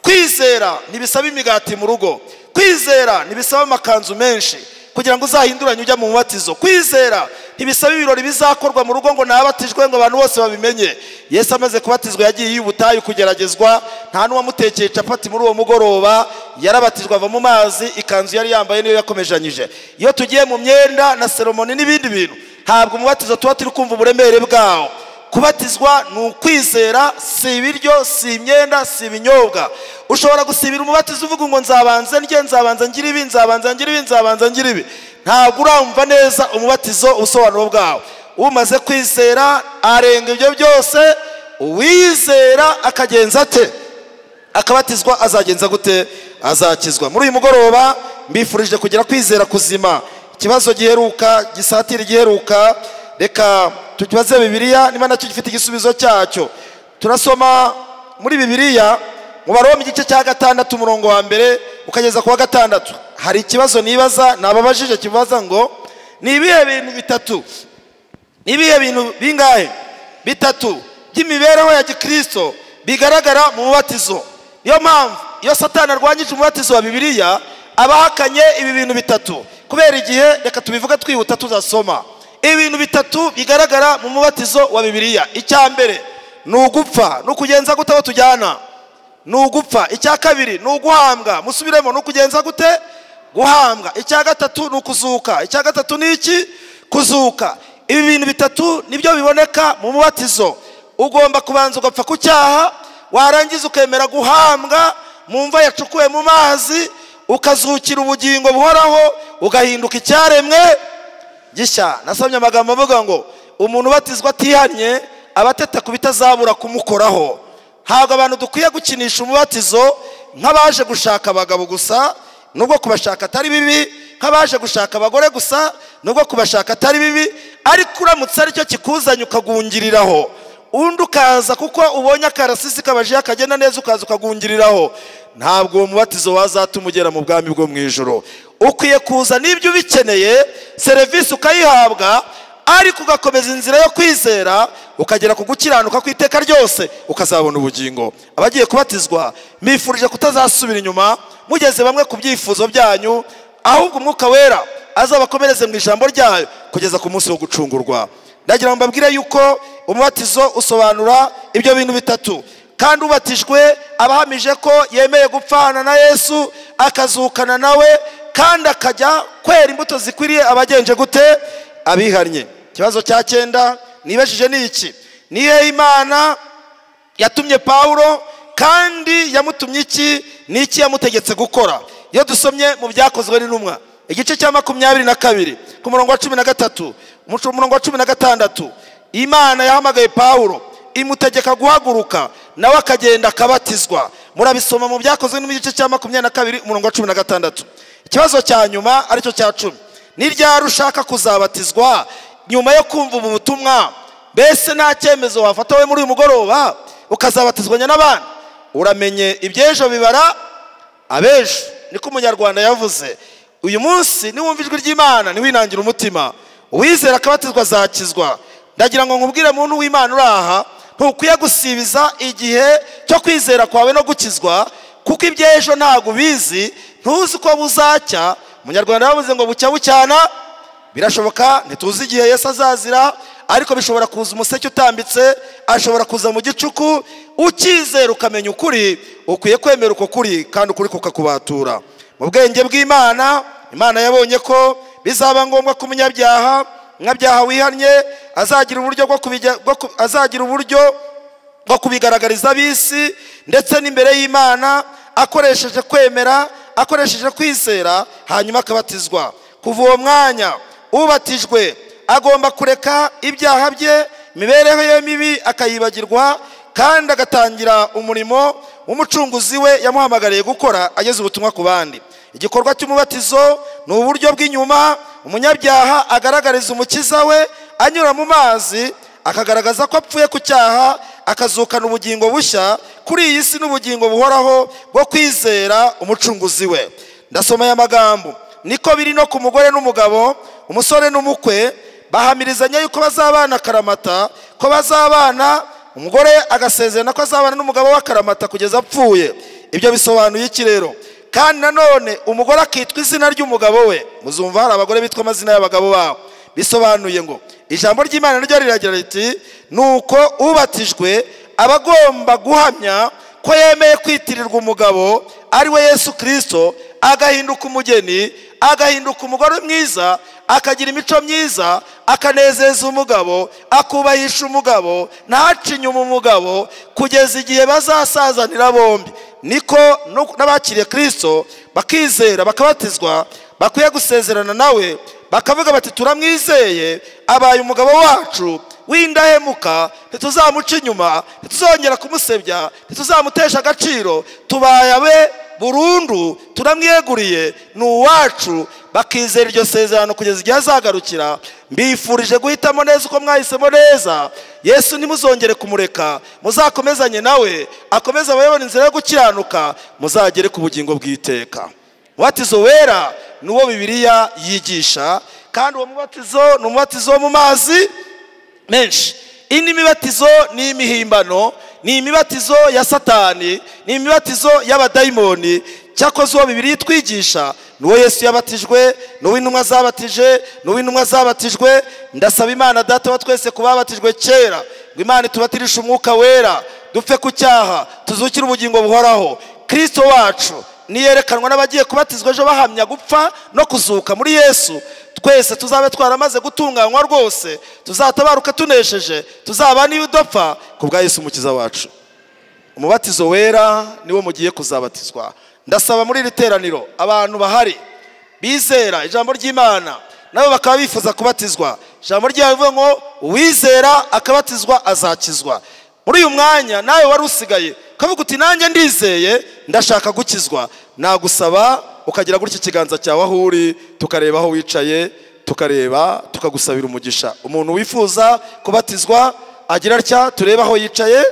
Kwizera ntibisaba imigati mu rugo, kwizera ntibisaba amakanzu menshi kugira ngo uzahinduranye ujya mu mubatizo. Kwizera ntibisaba ibirori bizakorwa mu rugo ngo nabatijwe ngo abantu bose babimenye. Yesu amaze kubatizwa yagiye y'ubutayu kugeragezwa, nta n'uwamutekeye capati muri uwo mugoroba, yarabatijwe ava mu mazi, ikanzu yari yambaye niyo yakomejanyije. Iyo tugiye mu myenda na seromoni n'ibindi bintu, ntabwo umubatizo tuba turi kumva uburemere bwawo. Kubatizwa ni ukwizera, si ibiryo, si imyenda, si ibinyobwa. Ushobora gusibira umubatizo uvuga ngo nzabanza ndye, nzabanza ngira ibi, nzabanza ngira ibi, nzabanza ngira ibi. Ntabwo uramva neza umubatizo ubusobanuro bwawo. Umaze kwizera arenga ibyo byose. Uwizera akagenza ate? Akabatizwa azagenza gute? Azakizwa. Muri uyu mugoroba mbifurije kugira kwizera kuzima. Ikibazo giheruka gisatira igiheruka, reka tukibaze Bibiliya niba nacyo gifite igisubizo cyacyo. Turasoma muri Bibiliya mu Baroma igice cya 6 umurongo wa 1 ukageza ku wa 6. Hari ikibazo nibaza nababajije kibaza ngo ni ibihe bintu bitatu, ni ibihe bintu bingahe bitatu by'imibereho ya Gikristo bigaragara mu mubatizo? Niyo mpamvu iyo Satani arwanyije umubatizo wa Bibiliya abahakanye ibi bintu bitatu. Kubera igihe reka tubivuga twihuta tuzasoma. Ibintu bitatu bigaragara mu mubatizo wa Bibiliya. Icya mbere ni ugupfa, ni ukugenza gute aho tujyana? Ni ugupfa. Icya kabiri ni uguhambwa, musubiremo, ni ukugenza gute? Guhambwa. Icya gatatu ni ukuzuka. Icya gatatu ni iki? Kuzuka. Ibi bintu bitatu nibyo biboneka mu mubatizo. Ugomba kubanza ugapfa ku cyaha, warangiza ukemera guhambwa mu mva yacukuwe mu mazi, ukazukira ubugingo buhoraho, ugahinduka icyaremwe gishya. Nasomye amagambo avuga ngo umuntu ubatizwa atihannye abateta ku bitazabura kumukoraho. Ntabwo abantu dukwiye gukinisha umubatizo nk'abaje gushaka abagabo gusa, nubwo kubashaka atari bibi, nk'abaje gushaka abagore gusa, nubwo kubashaka atari bibi, ariko uramutse aricyo kikuzanye ukagungiriraho, Undi ukaza kuko ubonye akarasisi kabajiya kagenda neza ukaza ukagungiriraho. Ntabwo uwo mubatizo wazatuma ugera mu bwami bwo mu ijuru. Ukwiye kuza n'ibyo ubikeneye, serivisi ukayihabwa, ariko ugakomeza inzira yo kwizera, ukagera ku gukiranuka kw'iteka ryose, ukazabona ubugingo. Abagiye kubatizwa mbifurije kutazasubira inyuma, mugeze bamwe ku byifuzo byanyu, ahubwo Umwuka Wera azabakomereze mu ijambo ryayo kugeza ku munsi wo gucungurwa. Ndagira ngo mbabwire yuko umubatizo usobanura ibyo bintu bitatu, kandi ubatijwe abahamije ko yemeye gupfana na Yesu, akazukana nawe, kandi akajya kwera imbuto zikwiriye abagenje gute? Abihannye. Ikibazo cya 9 nibajije ni iki: ni hehe Imana yatumye Pawulo, kandi yamutumye iki? Ni iki yamutegetse gukora? Iyo dusomye mu Byakozwe n'Intumwa igice cya 22 ku murongo wa 13, umurongo wa 16, Imana yahamagaye Pawulo imutegeka guhaguruka nawe akagenda akabatizwa. Murabisoma mu Byakozwe n'igice cya 22 umurongo wa 16. Ikibazo cya nyuma aricyo cya 10, ni ryari ushaka kuzabatizwa nyuma yo kumva ubu butumwa? Mbese nta cyemezo wafata we muri uyu mugoroba ukazabatizwanya n'abandi? Uramenye iby'ejo bibara abejo, niko Umunyarwanda yavuze. Uyu munsi niwumva ijwi ry'Imana ntiwinangire umutima, uwizera akabatizwa azakizwa. Ndagira ngo nkubwire muntu w'Imana uri aha, ntukwiye gusibiza igihe cyo kwizera kwawe no gukizwa, kuko iby'ejo ntabwo ubizi, ntuzi ko buzacya. Umunyarwanda yavuze ngo bucya bucyana. Birashoboka ntituzi igihe Yesu azazira, ariko bishobora kuza umuseke utambitse, ashobora kuza mu gicuku. Ukizera ukamenya ukuri, ukwiye kwemera uko kuri, kandi ukuri kukakubatura. Mu bwenge bw'Imana, Imana yabonye ko bizaba ngombwa ko umunyabyaha wihannye azagira uburyo bwo kubigaragariza ab'isi ndetse n'imbere y'Imana, akoresheje kwemera, akoresheje kwizera, hanyuma akabatizwa. Kuva uwo mwanya ubatijwe agomba kureka ibyaha bye, imibereho ye mibi akayibagirwa, kandi agatangira umurimo w'umucunguzi we yamuhamagariye gukora, ageze ubutumwa ku bandi. Igikorwa cy'umubatizo ni uburyo bw'inyuma umunyabyaha agaragariza umukiza we anyura mu mazi, akagaragaza ko apfuye ku cyaha, akazukana ubugingo bushya kuri iyi si n'ubugingo buhoraho bwo kwizera umucunguzi we. Ndasoma aya magambo: niko biri no ku mugore n'umugabo, umusore n'umukwe, bahamirizanya yuko bazabana akaramata, ko bazabana, umugore agasezerana ko azabana n'umugabo we akaramata kugeza apfuye. Ibyo bisobanuye iki rero? Kandi nanone umugore akitwa izina ry'umugabo we. Muzumva hari abagore bitwa amazina y'abagabo babo. Bisobanuye ngo ijambo ry'Imana ryo riragira riti: nuko ubatijwe abagomba guhamya ko yemeye kwitirirwa umugabo ari we Yesu Kristo, agahinduka umugeni, agahinduka umugore mwiza, akagira imico myiza, akanezeza umugabo, akubahisha umugabo, ntace inyuma umugabo, kugeza igihe bazasazanira bombi. Niko n'abakiriye Kristo bakizera bakabatizwa bakwiye gusezerana nawe, bakavuga bati turamwizeye, abaye umugabo wacu w'indahemuka, ntituzamuca inyuma, ntituzongera kumusebya, ntituzamutesha agaciro, tubaye abe burundu, turamwiyeguriye, ni uwacu. Bakizera iryo sezerano kugeza igihe azagarukira. Mbifurije guhitamo neza uko mwahisemo neza. Yesu ntimuzongere kumureka, muzakomezanye nawe, akomeze abayobora inzira yo gukiranuka, muzagere ku bugingo bw'iteka. Umubatizo wera ni uwo Bibiliya yigisha, kandi uwo mubatizo ni umubatizo wo mu mazi menshi. Indi mibatizo ni imihimbano, ni imibatizo ya Satani, ni imibatizo y'abadayimoni. Cyakoze uwo Bibiliya itwigisha ni uwo Yesu yabatijwe, ni uw'intumwa zabatije, ni uw'intumwa zabatijwe. Ndasaba Imana Data wa twese kubabatijwe kera, ngo Imana itubatirishe Umwuka Wera, dupfe ku cyaha, tuzukire ubugingo buhoraho. Kristo wacu niyerekanwa n'abagiye kubatizwa ejo bahamya gupfa no kuzuka muri Yesu, twese tuzabe twaramaze gutunganywa rwose, tuzatabaruka tunesheje, tuzaba n'ibidopfa ku bwa Yesu umukiza wacu. Umubatizo wera niwo mugiye kuzabatizwa. Ndasaba muri iri teraniro abantu bahari bizera ijambo ry'Imana nabo bakaba bifuza kubatizwa. Ijambo ryayo rivuga ngo uwizera akabatizwa azakizwa. Muri uyu mwanya nawe wari usigaye ukavuga uti nanjye ndizeye ndashaka gukizwa, nagusaba ukagira gutya ikiganza cyawe aho uri, tukareba aho wicaye, tukareba tukagusabira umugisha. Umuntu wifuza kubatizwa Agira atya, turebe aho yicaye.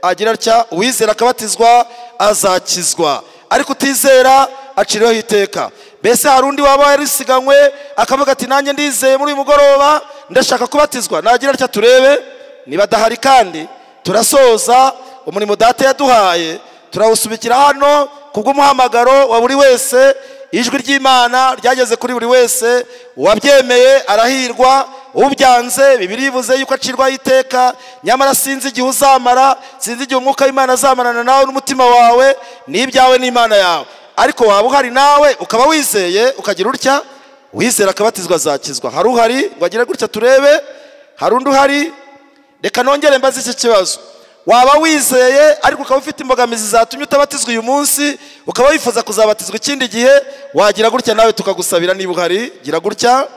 Agira atya, uwizera akabatizwa azakizwa, ariko utizera aciriweho iteka. Mbese hari undi waba yarisiganwe akavuga ati nanjye ndizeye muri uyu mugoroba ndashaka kubatizwa? Nagira atya turebe niba adahari. Kandi turasoza umurimo data yaduhaye, turawusubikira hano kubw'umuhamagaro wa buri wese. Ijwi ry'Imana ryageze kuri buri wese, uwabyemeye arahirwa, ubyanze Bibiliya ivuze yuko acirwaho iteka. Nyamara sinzi igihe uzamara, sinzi igihe umwuka w'Imana azamarana nawe n'umutima wawe n'ibyawe n'Imana yawe. Ariko waba uhari nawe ukaba wizeye ukagira utya, wizera akabatizwa azakizwa. Hari uhari ngo agire gutya turebe? Hari undi uhari? Reka nongere mbaze iki kibazo. Waba wizeye ariko ukaba ufite imbogamizi zatumye utabatizwa uyu munsi, ukaba wifuza kuzabatizwa ikindi gihe, wagira gutya nawe tukagusabira niba uhari. Gira gutya,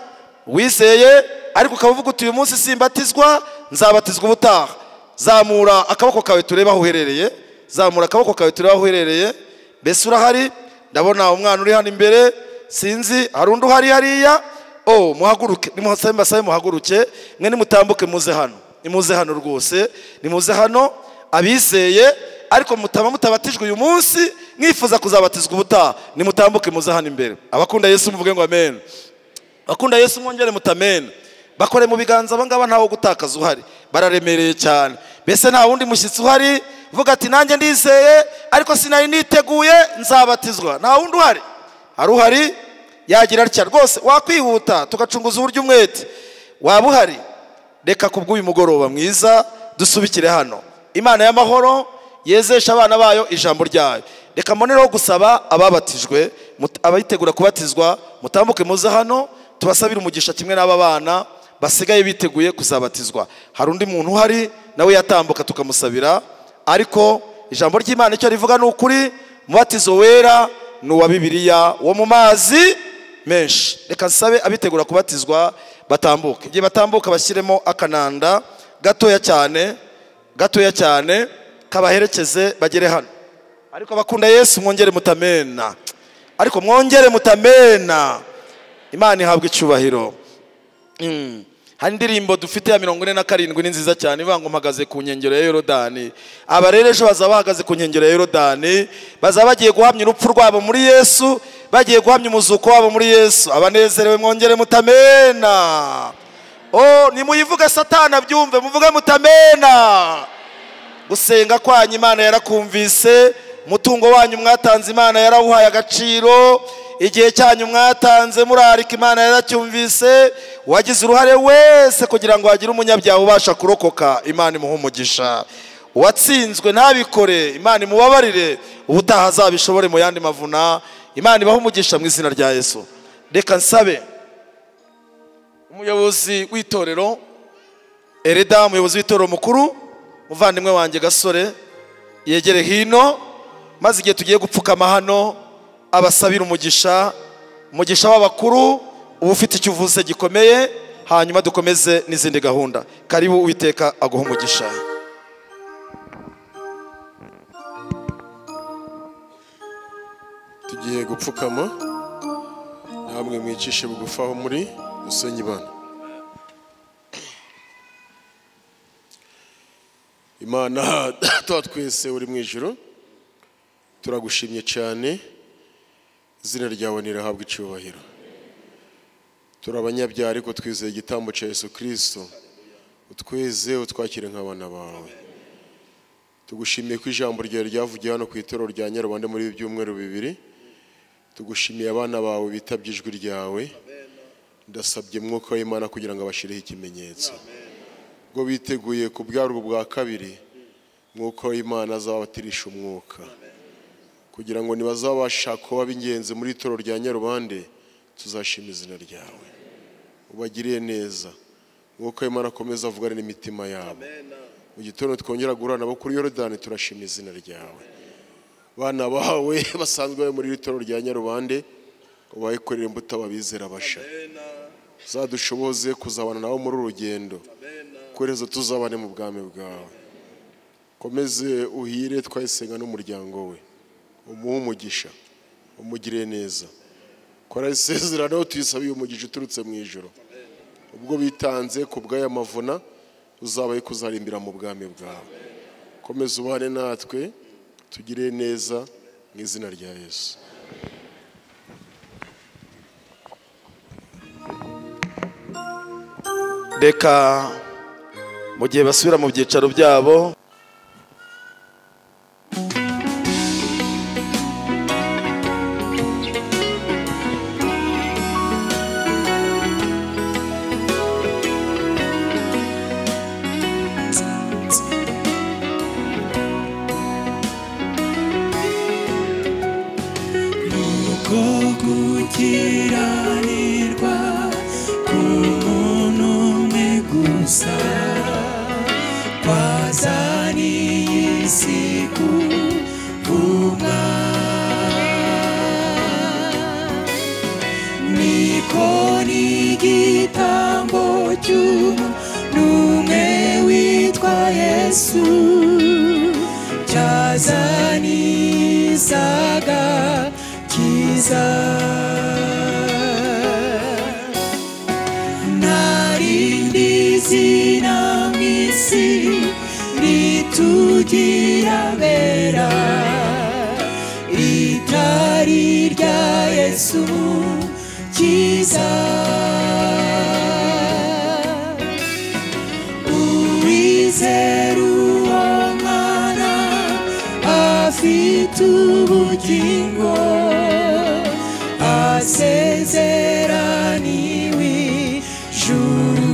wizeye ariko ukaba uvuga uti uyu munsi simbatizwa, nzabatizwa ubutaha. Zamura akaboko kawe turebe aho uherereye. Zamura akaboko kawe turebe aho uherereye. Mbese urahari? Ndabona umwana uri hano imbere, sinzi hari undi uhari hariya. Oh, muhaguruke, nimuhasabe mbasabe muhaguruke, mwe nimutambuke muze hano. Nimuze hano rwose, nimuze hano abizeye ariko mutaba mutabatijwe uyu munsi mwifuza kuzabatizwa ubutaha, nimutambuke muze hano imbere. Abakunda Yesu muvuge ngo amen. Abakunda Yesu mwongere mutamen. Bakore mu biganza abangaba ntawo gutakaza uhari, bararemereye cyane. Mbese nta wundi mushyitsi uhari vuga ati nanjye ndizeye ariko sinari niteguye nzabatizwa? Nta wundi uhari? Hari uhari yagira atya rwose, wakwihuta tugacunguza uburyo umwete. Waba uhari? Reka kubw'uyu mugoroba mwiza dusubikire hano. Imana y'amahoro yezesha abana bayo ijambo ryayo. Reka mbonereho gusaba ababatijwe, abitegura kubatizwa, mutambuke muze hano tubasabire umugisha kimwe n'aba bana basigaye biteguye kuzabatizwa. Hari undi muntu uhari nawe yatambuka tukamusabira. Ariko ijambo ry'Imana icyo rivuga ni ukuri, umubatizo wera ni uwa Bibiliya wo mu mazi menshi. Reka nsabe abitegura kubatizwa batambuke. Igihe batambuka bashyiremo akananda gatoya cyane, gatoya cyane, kabaherekeze bagere hano. Ariko abakunda Yesu mwongere mutamena. Ariko mwongere mutamena. Imana ihabwe icyubahiro. Hari indirimbo dufite ya 47 ni nziza cyane, ivuga ngo mpagaze ku nkengero ya Yorodani. Aba rero ejo bazaba bahagaze ku nkengero ya Yorodani, bazaba bagiye guhamya urupfu rwabo muri Yesu, bagiye guhamya umuzuko wabo muri Yesu. Abanezerewe mwongere mutamena. Oh, nimuyivuge Satani abyumve, muvuge mutamena. Gusenga kwanyu Imana yarakumvise, umutungo wanyu mwatanze Imana yarawuhaye agaciro, igihe cyanyu mwatanze murarika Imana yaracyumvise. Wagize uruhare wese kugira ngo agire umunyabyaha ubasha kurokoka, Imana imuhe umugisha. Uwatsinzwe ntabikore, Imana imubabarire, ubutaha azabishobore mu yandi mavuna. Imana ibahe umugisha mu izina rya Yesu. Reka nsabe umuyobozi w'itorero Ereda, umuyobozi w'itorero mukuru, muvandimwe wanjye Gasore, yegere hino, maze igihe tugiye gupfukama hano abasabira umugisha, umugisha w'abakuru, uba ufite icyo uvuze gikomeye, hanyuma dukomeze n'izindi gahunda. Karibu, Uwiteka aguhe umugisha. Tugiye gupfukama, namwe mwicishe bugufi aho muri, dusenge Imana. Imana tuba twese uri mu ijuru, turagushimye cyane, izina ryawe nirahabwa icyubahiro. Turi abanyabyaha ariko twizeye igitambo cya Yesu Kristo, utweze utwakire nk'abana bawe. Tugushimiye ko ijambo ryawe ryavugiye hano ku itorero rya Nyarubande muri ibi byumweru bibiri. Tugushimiye abana bawe bitabye ijwi ryawe. Ndasabye Mwuka w'Imana kugira ngo abashireho ikimenyetso. Ubwo biteguye kubyarwa ubwa kabiri, Mwuka w'Imana azabatirisha umwuka, kugira ngo nibazabasha kuba b'ingenzi muri itorero rya Nyarubande, tuzashima izina ryawe. Ubagiriye neza. Mwuka w'Imana akomeza avugane n'imitima yabo. Mu gitondo twongera guhura nabo kuri Yorodani, turashima izina ryawe. Bana bawe basanzwe muri itorero rya Nyarubande, ubayikorera imbuto ababizera basha. Zadushoboze kuzabana nabo muri urugendo, kohereza tuzabane mu bwami bwawe. Komeze uhire twayisenga n'umuryango we, umuhe umugisha, umugire neza. Kora isezerano tuyisabiye umugisha uturutse mu ijuru. Ubwo bitanze ku bw'aya mavuna, Uzabaye kuzarimbira mu bwami bwawe. Komeza ubane natwe, tugire neza mu izina rya Yesu. Reka mu gihe basubira mu byicaro byabo. Gukiranirwa k'umuntu umwe gusa kwazaniye isi kuvumwa, niko n'igitambo cy'umuntu umwe witwa Yesu cyazanizaga kiza. Narindi zina mw'isi ritugira bera ritari irya Yesu kiza. Uwizera uwo mwana afite ubugingo, asezeraniwe ijuru.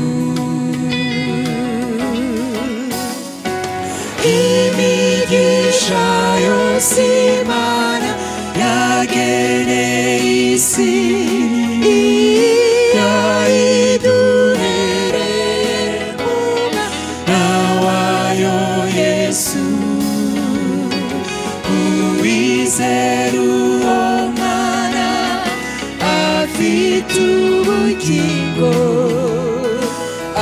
Imigisha yose Imana yageneye isi yayiduhereye mu Mwana wayo Yesu. Uwizera uwo mwana afite ubugingo,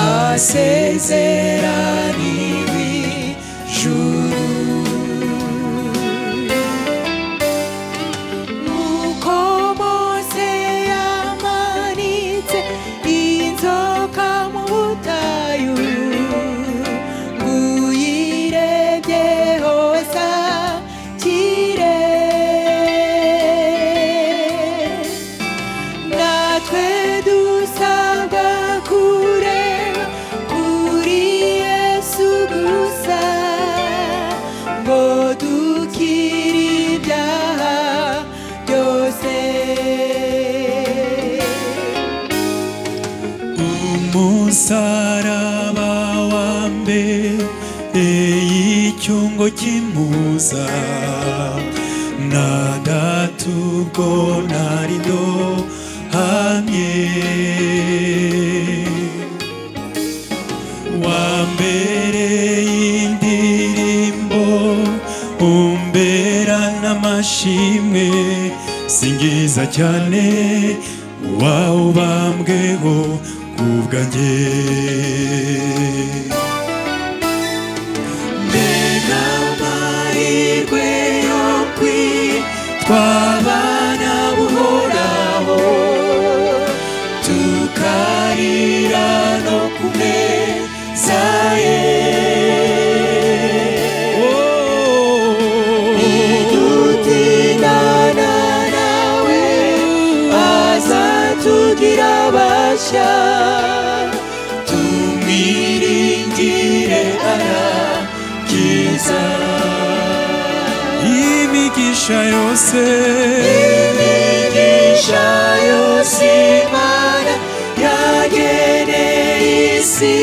asezeraniwe ijuru. Nuko Mose yamanitse inzoka mu butayu, uyirebye hose akire. Natwe dusabwa kureba kuri Yesu gusa ngo dukire ibyaha byose. Umusaraba wa mbere y'icyungo cy'impuza na data ubwo nari ndohamye, wa mbere y'indirimbo umbera n'amashimwe, singiza cyane wawubambweho kubwanjye. Mbega amahirwe yo kwitwa abana b'Uhoraho, tukarira no ku meza ye. Nidutindana nawe azatugira abashya, tumwiringire arakiza. Imigisha yose, imigisha yose Imana yageneye isi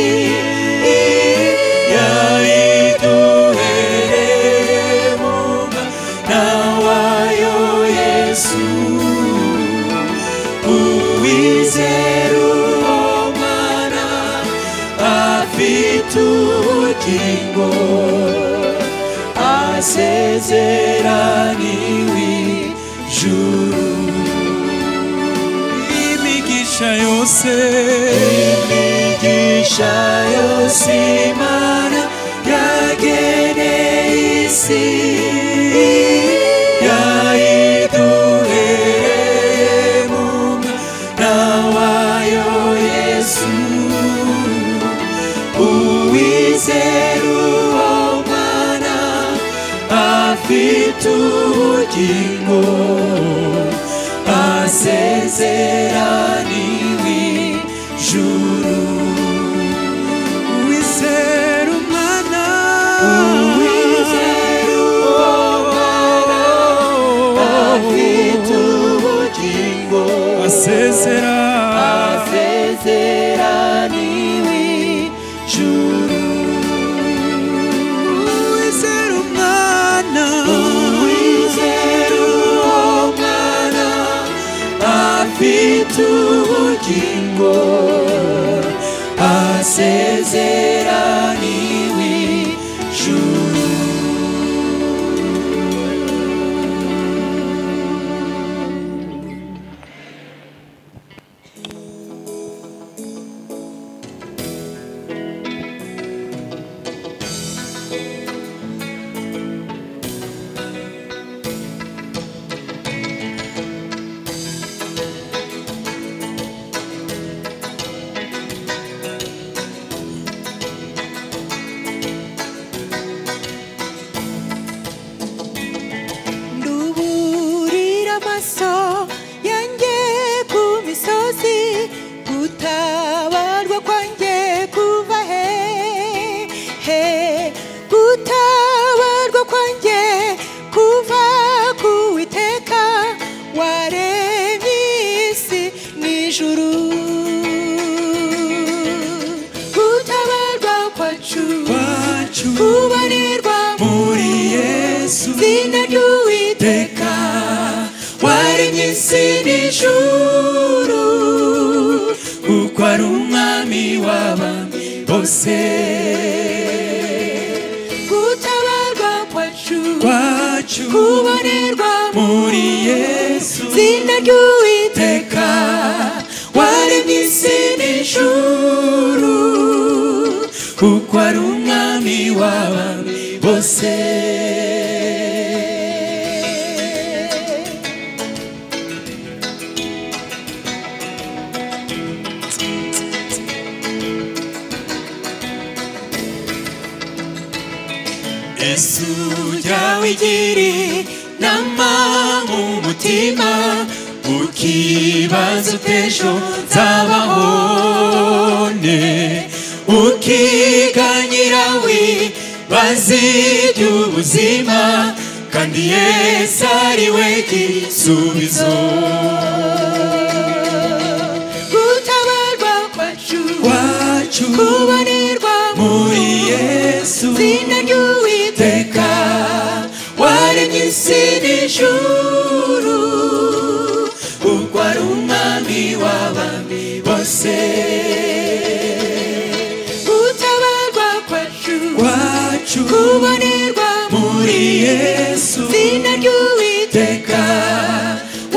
yayiduhereye mu Mwana wayo Yesu. Uwizera uwo mwana afite ubugingo, asezeraniwe ijuru. Imigisha yose, imigisha yose Imana yageneye isi yayiduhereye mu Mwana wayo Yesu. Uwizera Afite ubugingo asezeraniwe ijuru. Uwizera umwana, Uwizera uwo mwana afite ubugingo asezera asezeraniwe ijuru. Uwizera umwana, Uwizera uwo mwana afite ubugingo asezeraniwe ijuru. Nduburira amaso yanjye ku misozi, gutabarwa kwanjye kuva he he? Gutabarwa kwanjye kuva ku Uwiteka waremye isi n'ijuru. Gutabarwa kwacu kwacu kubonerwa muri Yesu izina ry'Uwiteka waremye isi n'ijuru, kuko ari umwami w'abami bose. Gutabarwa kwacu kwacu kubonerwa muri Yesu izina ry'Uwiteka teka waremye isi n'ijuru, kuko ari umwami w'abami bose. Yesu jya wigira inama mu mutima, ukibaza utejo nzabahone, ukiganyira wibaza iby'ubuzima, kandi Yesu ari we gisubizo. Gutabarwa kwacu Kwacu kubonerwa muri Yesu izina ry'Uwiteka waremye isi n'ijuru, kuko ari umwami w'abami bose. Gutabarwa kwacu kwacu kubonerwa muri Yesu izina ry'Uwiteka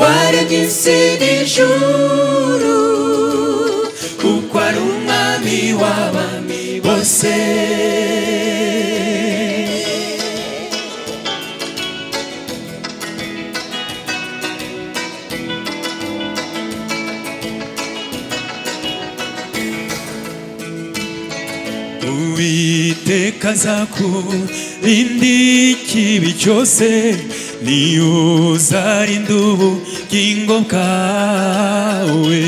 waremye isi n'ijuru, kuko ari umwami w'abami bose. Uwiteka azakurinda ikibi cyose, niyo uzarinda ubugingo bwawe.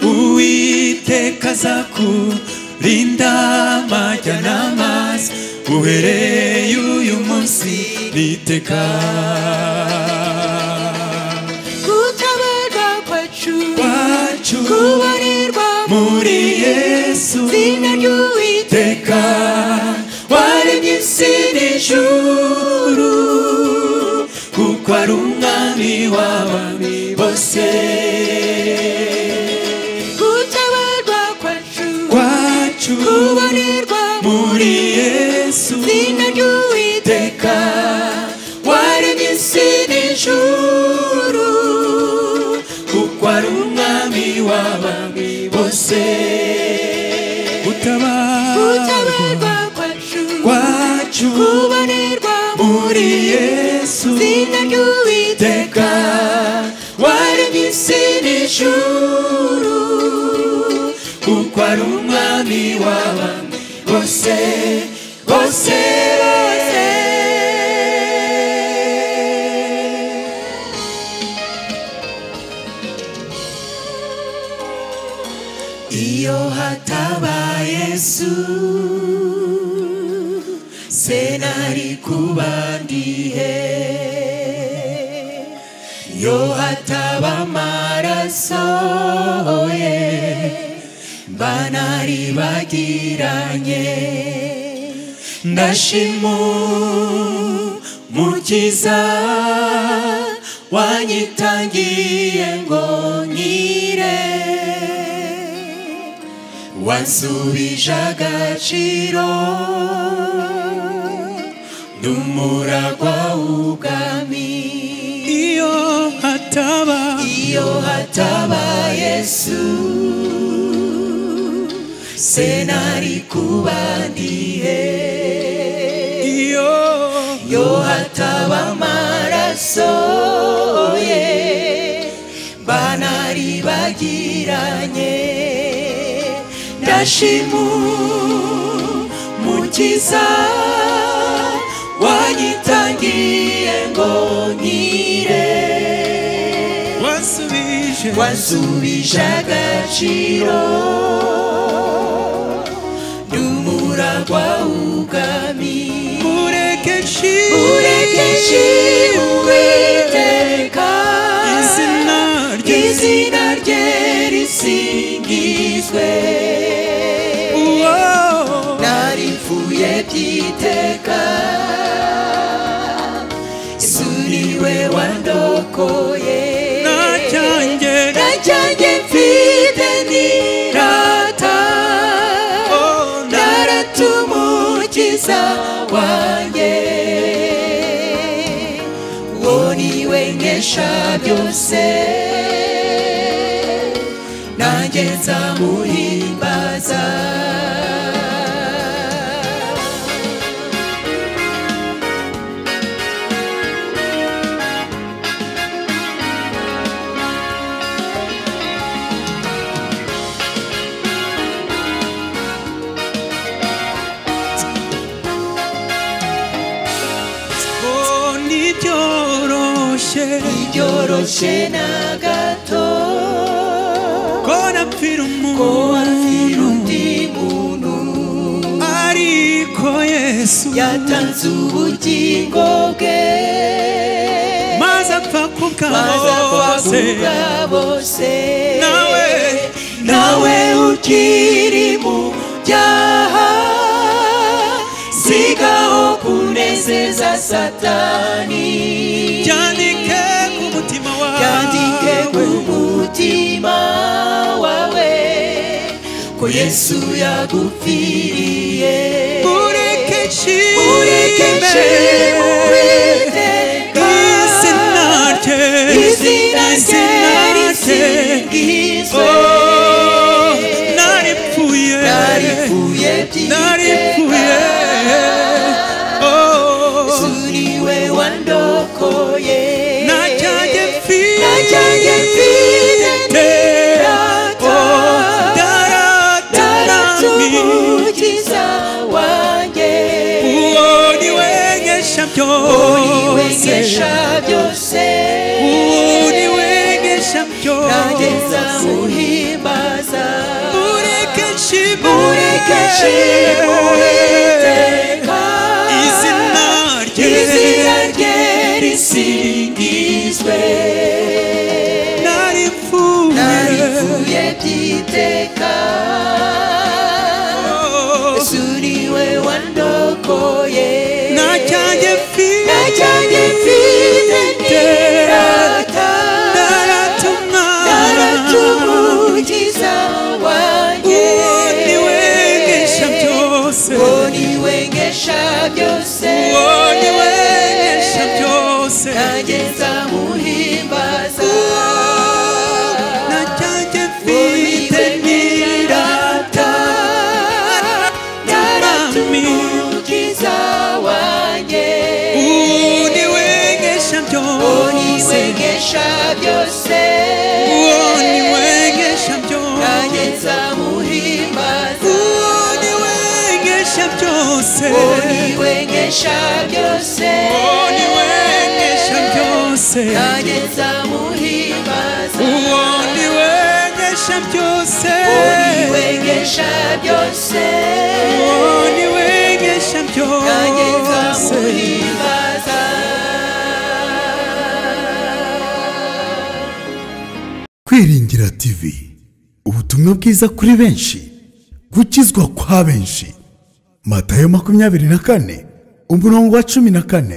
Uwiteka azakurinda amajya n'amazi, uhereye uyu munsi n'iteka. Gutabarwa kwacu Kwacu kubonerwa muri Yesu izina ry'Uwiteka teka waremye isi n'ijuru, kuko ari umwami w'abami bose. Gutabarwa kwacu kwacu kubonerwa muri Yesu izina ry'Uwiteka waremye isi n'ijuru, kuko ari umwami w'abami bose. Gutabarwa kwacu kwacu kubonerwa muri Yesu izina ry'Uwiteka waremye isi n'ijuru, kuko ari umwami w'abami bose bose bose. Iyo hataba Yesu senari kubandihe, yo hataba amaraso ye banari bagiranye. Ndashimu Mukiza wanyitangiye ngo nkire, wansubije agaciro ndumuragwa w'ubwami. Iyo hataba Yesu senari kubandihe, yo hataba amaraso ye banari bagiranye. Ndashimu Mukiza wanyitangiye ngo nkire, wansubije agaciro ndumuragwa w'ubwami. Mureke nshime Uwiteka, izina rye risingizwe. Naripfuye by'iteka, Yesu niwe wandokoye. Nacyanjye mfite nirata, naratumukiza wanjye. Uwo niwe nkesha byose, nanjye nzamuhimbaza. Ntibyoroshye na gato ko napfira undi muntu, ariko Yesu yatanze ubugingo bwe maze apfa kubwa bose. Nawe ukiri mu byaha, sigaho kunezeza Satani. Byandike ku mutima wawe, byandike ku mutima wawe ko Yesu yagupfiriye. Mureke nshime Uwiteka, izina rye risingizwe. Naripfuye by'iteka, Yesu niwe wandokoye. Nacyanjye mfite nirata, naratumukiza wanjye. Uwo niwe nkesha byose, uwo niwe nkesha byose, nanjye nzamuhimbaza. Mureke nshime Uwiteka, izina rye risingizwe. Naripfuye by'iteka, Yesu niwe wandokoye. Nacyanjye mfite nirata, naratumukiza wanjye. Uwo niwe nkesha byose, uwo niwe nkesha byose, uwo niwe nkesha byose, nanjye nzamuhimbaza. Nacyanjye mfite nirata, naratumukiza wanjye. Uwo niwe nkesha byose, byose, uwo niwe nkesha byose, nanjye nzamuhimbaza. Uwo niwe nkesha byose, uwo niwe nkesha byose, uwo niwe nkesha byose, nanjye nzamuhimbaza. Uwo niwe nkesha byose, uwo Niwe nkesha byose. Niwe nkesha Nanjye byose. nzamuhimbaza. Kwiringira TV, ubutumwa bwiza kuri benshi, gukizwa kwa benshi. Matayo 24 umurongo wa 14.